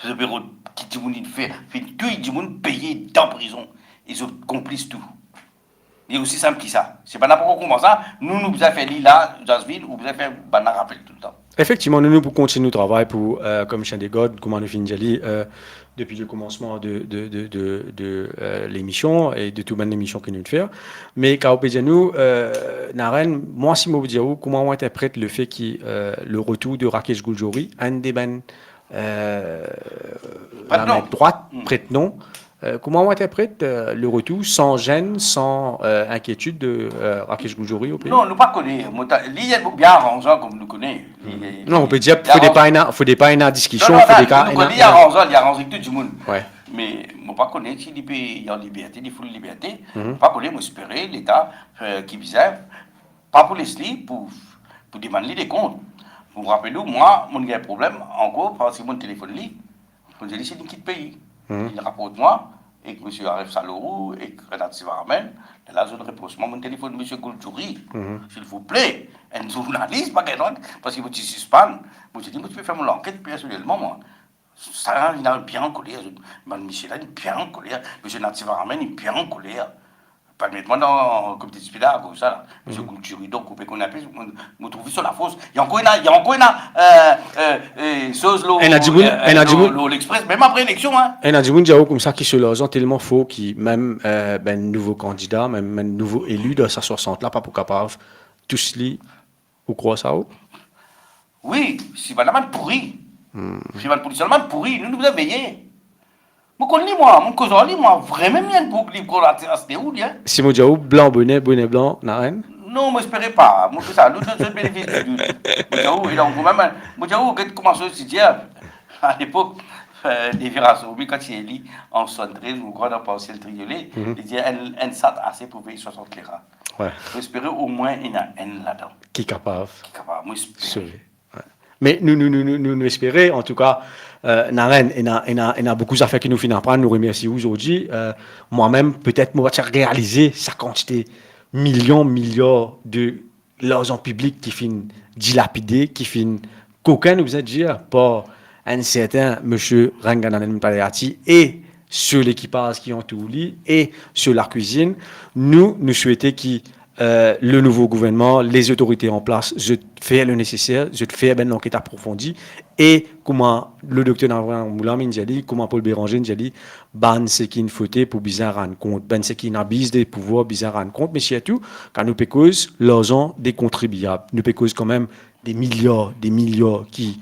Zot pe rod ki dimoun inn fer, finn touy dimoun, peye dan prizon. E zot konplis tou. Li osi sinp ki sa. Se pa ninport kouma sa, nou, nou bizin fer li la, Jasville, ou bizin fer bann la rapel toultan. Efektivman, nou, nou pou kontign nou travay pou, eh, kom sien de gard, kouma nou finn dir li, eh, depi le komansman de, de, de, de, de, eh, lemision e de tou bann lemision ki nou fer. Me kan ou pe dir nou, eh, Naren, mwa si mo dir ou, kouma ou interpret lefe ki, eh, le retour de Rakesh Gujori, enn de bann, eh, Pret non. Lame drwat, hmm, pret non, eh, kouma ou interpret, eh, le retour san zenn, san, eh, inkietud de, eh, Rakesh Gujori o pei? Non, nou pa kone. Mo ta-, li, li bien aranzan, kom nou kone. Li, hmm, non, li, ou pe dir, li fode aranz- pa ena, fode pa ena diskision, non, non, fode non, ka nou ena, kone, li ena aranzan, li aranz ek tou dimoun. Wi. Me mo pa kone si li pe an liberte, li full liberte. Mhm. Mo pa kone, mo espere Leta, eh, ki bizin, pa pou les li, pou, pou demann li de kont. Mo rapel ou, mwa, mo gagn problem ankor, parski mo telefonn li. Mo dir li si li kit pei. Mhm. Li raport mwa, ek misie Aref Salourou, ek Renat Sivaraman, la, zot repros mwa, mo telefonn misie Gujori. Mhm. Silvouple, enn zournalis, pa gagn, parski mo ti sispann. Mo ti dir, mo ti pe fer mo lanket personelman, mwa. Sa la, li inn bien ankoler, zot, bann misie la, inn bien ankoler. Misie Renat Sivaraman, inn bien ankoler. Pa met mwa dan komite disipliner akoz sa la. Misie Gujori, donk, ou pe kone inpe, mo, mo trouv so lafors. Li ankor ena, li ankor ena, eh, eh, eh, soz lor, ena dimoun, eh, ena lor, dimoun, lor L'Express, mem apre eleksion, hein. Ena dimoun dir ou koumsa ki so larzan telman for ki mem, eh, bann nouvo kandida, mem, mem nouvo eli dan sa swasant la, pa pou kapav tous li. Ou krwar sa, ou? Wi, si bann la bann pouri. Hmm. Si bann politisien la bann pouri, nou, nou bizin veye. Mo konn li, mwa, mo koz ar li, mwa, vremem li enn boug, li pou aste ou li, hein. Si mo dir ou blan bone, bone blan, Naren? Non, mo espere pa. Mo fer sa, nou donn zot benefis di dout. Mo dir ou, e donk, mwa mem, mo dir ou, get kouma so ti dir, a lepok, eh, Devi Razormi, kan ti eli an swasann-trez, mo krwar, dan Parsiel Triolet, mhm, li dir enn, enn sat ase pou vey swasant lera. Wi. Mo espere omwin ena enn ladan. Ki kapav. Ki kapav, mo espere. Sove. Wi. Me nou, nou, nou espere, antouka, eh, Naren, ena, ena, ena boukou zafer ki nou finn aprann, nou remersi ou zordi. Eh, mwa mem, petet mo pa ti realize sa kantite milion, miliar de larzan piblik ki finn dilapide, ki finn kokin, nou bizin dir, par enn serten misie Ranganathan Panayiotou e so lekipaz ki antour li e so lakwizinn. Nou, nou swete ki, eh, le nouvo gouvernman, lezotorite an plas, zot fer le neseser, zot fer bann lanket aprofondi e kouma le dokter Navarro Moulam inn dir li, kouma Paul Bérenger inn dir li, bann seki inn fote pou bizin rann kont, bann seki inn abiz de pouvwar bizin rann kont, me sirtou, kan nou pe koz larzan de kontribiab, nou pe koz kanmem de miliar, de miliar ki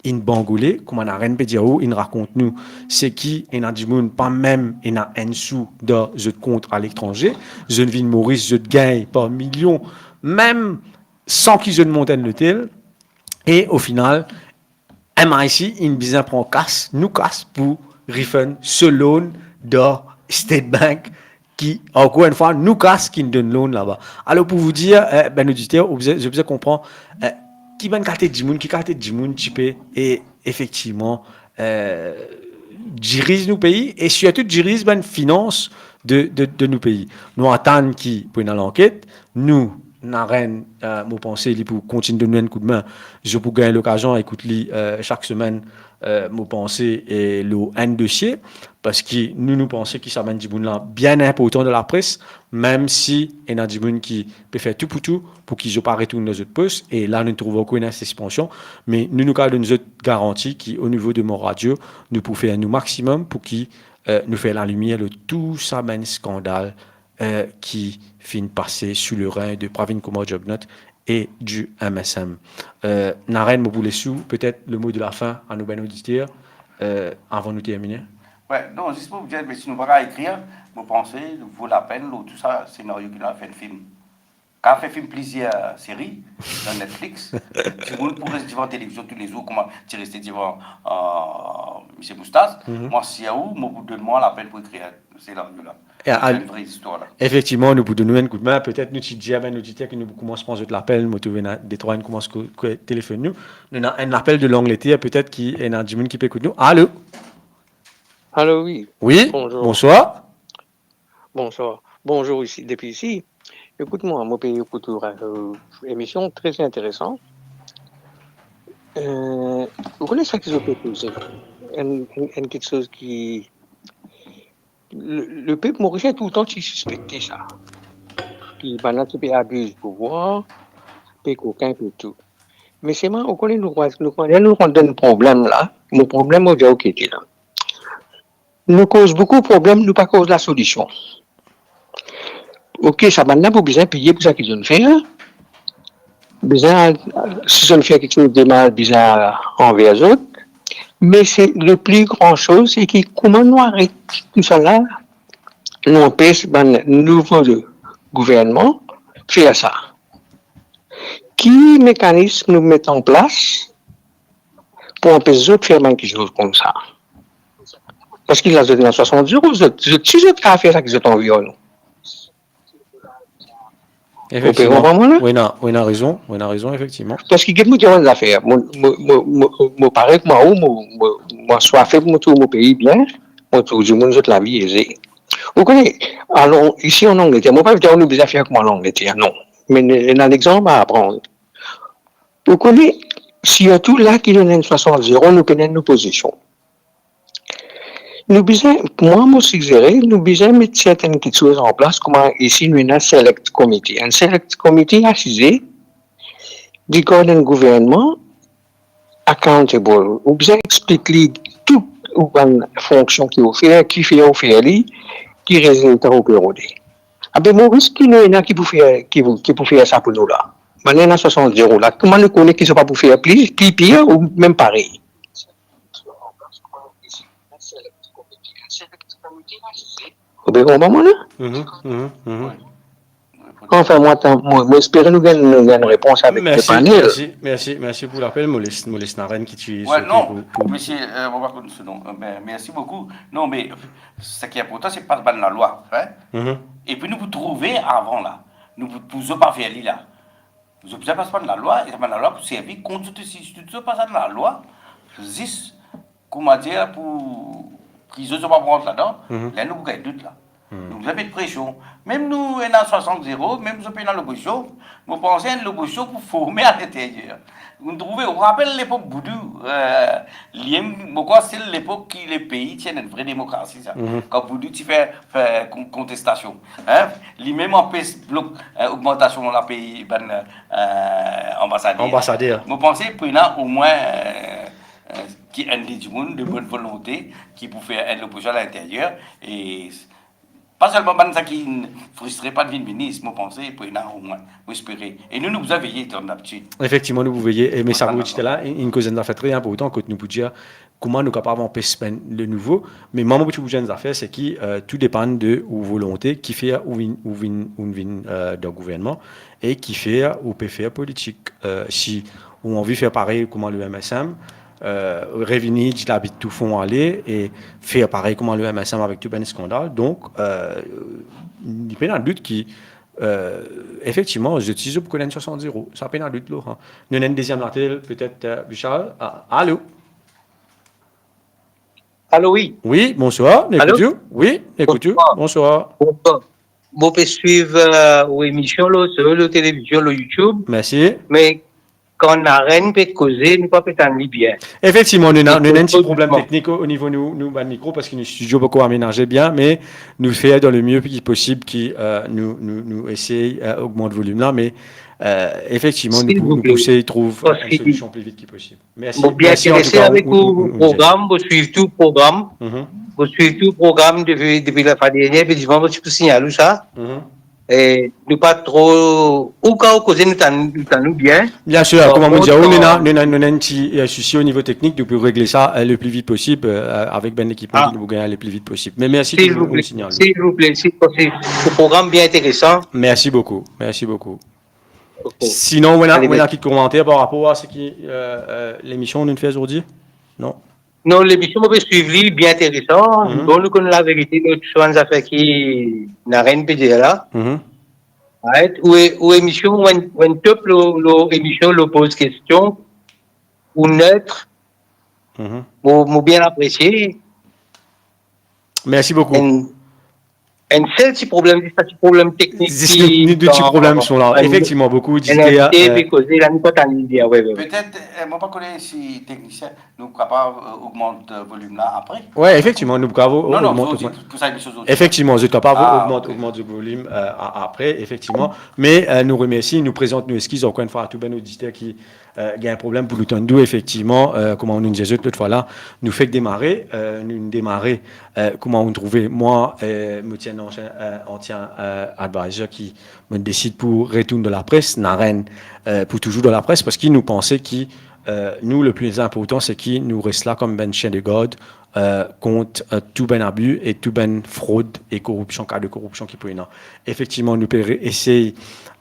inn bangole, kouma Naren pe dir ou, inn rakont nou, seki ena dimoun pa mem ena enn sou dan zot kont aletranze, zot vinn Moris, zot gagn par milion, mem san ki zot mont enn lotel, e o final, M I C inn bizin pran kas, nou kas pou refund so loan dan State Bank ki, ankor enn fwa, nou kas ki'nn donn loan laba. Alor, pou vous dire, eh, bann oditer, ou bizin, zot bizin konpran, eh, ki bann kalite dimoun, ki kalite dimoun ti pe, e efektivman, eh, diriz nou pei, e sirtou diriz bann finans de, de, de nou pei. Nou atann ki pou ena lanket, nou, Naren, eh, mo panse li pou kontign donn nou enn koudmin, zot pou gagn lokazion ekout li, eh, sak semenn, eh, mo panse, e lor enn dosie, parski nou, nou panse ki sa bann dimoun la bien inportan dan lapres, mem si ena dimoun ki pe fer tou pou tou, pou ki zot pa retourn dan zot pos, e la nou trouv ankor ena sispansion, me nou, nou kapav donn zot garanti ki o nivo de Mon Radio, nou pou fer nou maximum pou ki, eh, nou fer lalimier lor tou sa bann skandal, eh, ki finn pase sou le ren de Pravin Kumar Jugnauth e di M S M. Eh, Naren, mo pou les ou, petet le mo de la fin a nou bann oditer, eh, avan nou termine. Wi, non, zis pou dir, me si nou pa kapav ekrir, mo panse, vo lapenn, lor tou sa senario ki nou a fer enn fim. Kapav fer fim plizier seri dan Netflix. Dimoun pou res divan televizion toulezour, kouma ti reste divan, eh, Misie Moustas. Mhm. Mwa, si a ou, mo pou donn mwa lapenn pou ekrir senario la. E al-, Enn vre istwar la. Efektivman, nou pou donn nou enn koudmin. Petet nou ti dir bann oditer ki nou pou koumans pran zot lapel. Mo trouve ena detrwa inn koumans ko-, ko-, telefonn nou. Nou ena enn lapel de Langleter, petet ki ena dimoun ki pe ekout nou. Alo? Alo, wi. Wi, bonzour. Bonswar. Bonswar. Bonzour isi, depi isi. Ekout mwa, mo pe ekout ou, eh, emision, tre interesan. Eh, ou kone sa ki zot pe koze? Enn, enn, enn kiksoz ki, le, lepep morisien toultan ti sispekte sa. Ki bannla ti pe abiz pouvwar, pe kokin, pe tou. Me selman, ou kone nou, nou, nou, nou rant dan problem la. Mo problem, mo dir ou ki ete la. Nou koz boukou problem, nou pa koz lasolision. Ok, sa bann la pou bizin peye pou sa ki zot inn fer. Bizin, si zot inn fer kiksoz de mal, bizin anver zot. Me se le pli gran soz, se ki kouma nou aret tousala, nou anpes bann nouvo gouvernman fer sa. Ki mekanism nou met an plas pou anpes zot fer bann kiksoz koumsa? Parski la, zot ena swasant zero, zot, zot, si zot kapav fer sa ki zot anvi ar nou. Ou pe konpran mwa la? Ou ena, ou ena rezon, ou ena rezon, efektivman. Parski get mo dir enn zafer, mo, mo, mo, mo, mo parey kouma ou, mo, mo, mo swafe pou mo trouv mo pei bien, mo trouv dimoun zot lavi eze. Ou kone, alor, isi an Angleter, mo pa pe dir nou bizin fer kouma Langleter, non. Me ena lexanp a aprann. Ou kone, sirtou la ki nou ena enn swasant zero, nou pena enn lopozision. Nou bizin, mwa, mo sizere, nou bizin met sertenn kiksoz an plas, kouma isi nou ena select committee. Enn select committee asize, li gard enn gouvernman accountable. Ou bizin explik li tou ou bann fonksion ki ou fer, kifer ou fer li, ki rezilta ou pe rode. Abe Moris ki nou ena ki pou fer, ki pou, ki pou fer sa pou nou la. Bann ena swasant zero la. Kouma nou kone ki zot pa pou fer pli, pli pir ou mem parey? Ou pe konpran mwa la? Mhm, mhm, mhm. Anfin, mwa, tan-, mo, mo espere nou gagn, nou gagn repons avek le panel. Mersi, mersi, mersi pou lapel. Mo les, mo les Naren ki ti... Wi, non, pou, pou misie, eh, mo pa konn so non. Eh, me, mersi boukou. Non, me seki inportan, se pas bann lalwa, hein? Mhm. Epi nou pou trouve avan la. Nou pou, pou zot pa fer li la. Zot bizin pas bann lalwa, e bann lalwa pou servi kont zot osi. Si zot pas bann lalwa, zis, kouma dir, pou ki zot, zot pa pou rant ladan, mhm, la nou pou gagn dout la. Mhm. Nou bizin met presion. Mem nou ena swasant zero, mem zot pena lopozision, mo panse enn lopozision pou forme alinteryer. Ou trouve, ou rapel lepok Boudou, eh, li mem, mo krwar se lepok ki lepei ti ena enn vre demokrasi sa. Mhm. Kan Boudou ti fer, fer kon-, kontestasion, hein? Li mem anpes blok, eh, ogmantasion lapey bann, eh, anbasader. Anbasader. Mo panse pou ena omwin, eh, eh, ki enn de dimoun de bonn volonte ki pou fer enn lopozision alinteryer, e pa selman bann sa ki fristre pa vinn minis, mo panse pou ena omwin, mo espere. E nou, nou bizin veye, tann labitid. Efektivman, nou pou veye. E me sa pou dir la, inn, inn koz enn zafer tre inportan kot nou pou dir kouma nou kapav anpes bann le nouvo. Me mwa, mo ti pou dir enn zafer, se ki, eh, tou depann de ou volonte, kifer ou vinn, ou vinn, ou vinn, eh, dan gouvernman, e kifer ou pe fer politik. Eh, si ou anvi fer parey kouma le M S M, eh, revini, dir labit tou fon ale, e fer parey kouma le M S M avek tou bann skandal. Donk, eh, li pena dout ki Euh, efektivman, zot ti zot pou konn enn swasant zero. Sa pena dout lor, hein. Nou ena enn deziem lapel, petet, euh, Charles. Ah, alo? Alo, wi. Wi, bonswar, nou ekout ou. Wi, nou ekout ou. Bonswar. Bonswar. Bonswar. Mo pe swiv, euh, ou emision lor, lor televizion, lor YouTube. Mersi. Me kan Naren pe koze, nou pa pe tann li bien. Efektivman, nou ena, nou ena enn ti problem teknik o, o nivo nou, nou bann mikro, parski nou stidio poko amenaze bien, me nou fer dan le mie ki posib ki, euh, nou, nou, nou esey, euh, ogmant volim la, me, euh, efektivman, nou pou, nou pou esey trouv enn solision pli vit ki posib. Silvouple. Mersi, mersi an tou ka. Mo bien interese avek ou, ou, ou, ou, ou program, mo swiv tou program. Mhm. Mo swiv tou program depi, depi lafwa dernie, epi divan mo ti pou signal ou sa. Mhm. E nou pa tro, ou kan ou koze nou tann, nou tann ou bien. Bien sir, kouma mo dir ou, nou ena, nou ena, nou ena enn ti, euh, sousi o nivo teknik, nou pou regle sa, euh, le pli vit posib, euh, avek bann lekipman ki nou pou gagn le pli vit posib. Me mersi tou, nou signal. Silvouple, silvouple, si posib. Se program bien interesan. Mersi boukou, mersi boukou. Ok. Sinon, ou ena, ou ena kit komanter par rapor a seki, euh, euh, lemision nou fer zordi? Non? Non, lemision, mo pe swiv li, bien interesan. Mhm. Bon, nou konn laverite, nou tou sa bann zafer ki Naren pe dir la. Mhm. Right? Ou e-, ou emision, ou enn, ou enn top lor, lor emision, lor poz kestion, ou net. Mhm. Mo, mo bien apresie. Mersi boukou. Enn, enn sel ti problem, zis sa ti problem teknik. Zis nou, nou, nou ti problem son la. Efektivman, boukou, enn invite, euh, pe koze la, nou pa tann li bien, wi, wi, wi. Petet, euh, mo pa kone si teknisien, nou kapav, euh, ogmant, euh, volim la apre. Wi, efektivman, nou kapav ogmant, ogmant. Non, non, pou sa, pou sa, zordi. Efektivman, zot kapav ogmant, ah, ok, ogmant volim, euh, a-, apre, efektivman. Me, euh, nou remersi, nou prezant nou exkiz ankor enn fwa a tou bann oditer ki euh, gagn problem pou nou tann ou, efektivman, euh, kouma nou dir zot lot fwa la, nou fek demare, euh, nou demare, euh, kouma ou trouve, mwa, euh, mo ti enn ansien, euh, ansien, euh, advisor ki mo desid pou retourn dan lapres, Naren, euh, pou touzour dan lapres, parski nou panse ki, euh, nou, le pli inportan, se ki nou res la kom bann sien de gard, euh, kont, euh, tou bann abi e tou bann frod e koripsion, ka de koripsion ki pou ena. Efektivman, nou pe re-, esey,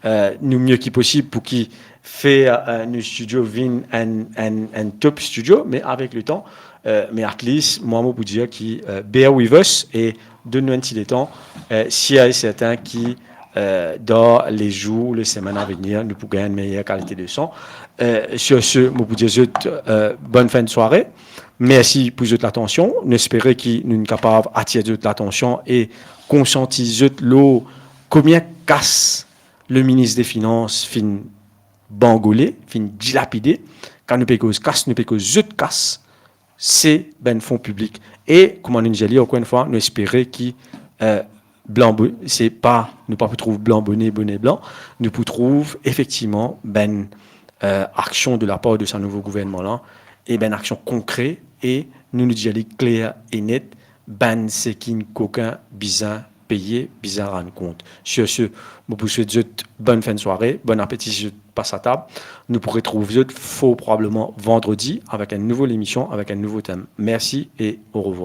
euh, nou mie ki posib pou ki fer, euh, nou stidio vinn enn, enn, enn top stidio, me avek letan, euh, me at least, mwa, mo pou dir ki, euh, bear with us e donn nou enn ti letan, euh, sir e serten ki, euh, dan lezour, lesemenn a venir, nou pou gagn enn meyer kalite de son. Euh, sur ce, mo pou dir zot, euh, bonn fin de sware. Mersi pou zot latansion. Nou espere ki nou kapav atir zot latansion e konsiantiz zot lor konbien kas le minis de finans finn bangole, finn dilapide. Kan nou pe koz kas, nou pe koz zot kas, se bann fon piblik. E kouma nou dir li ankor enn fwa, nou espere ki, euh, blan bo-, se pa, nou pa pou trouv blan bone, bone blan, nou pou trouv efektivman bann, euh, aksion de lapar de sa nouvo gouvernman la, e bann aksion konkre, e nou, nou dir li kler e net, bann seki kokin bizin peye, bizin rann kont. Sur ce, mo pou swet zot bonn fin de sware, bon apeti si zot pas atab. Nou pou retrouv zot for probableman vandredi avek enn nouvo lemision, avek enn nouvo tem. Mersi e orevwar.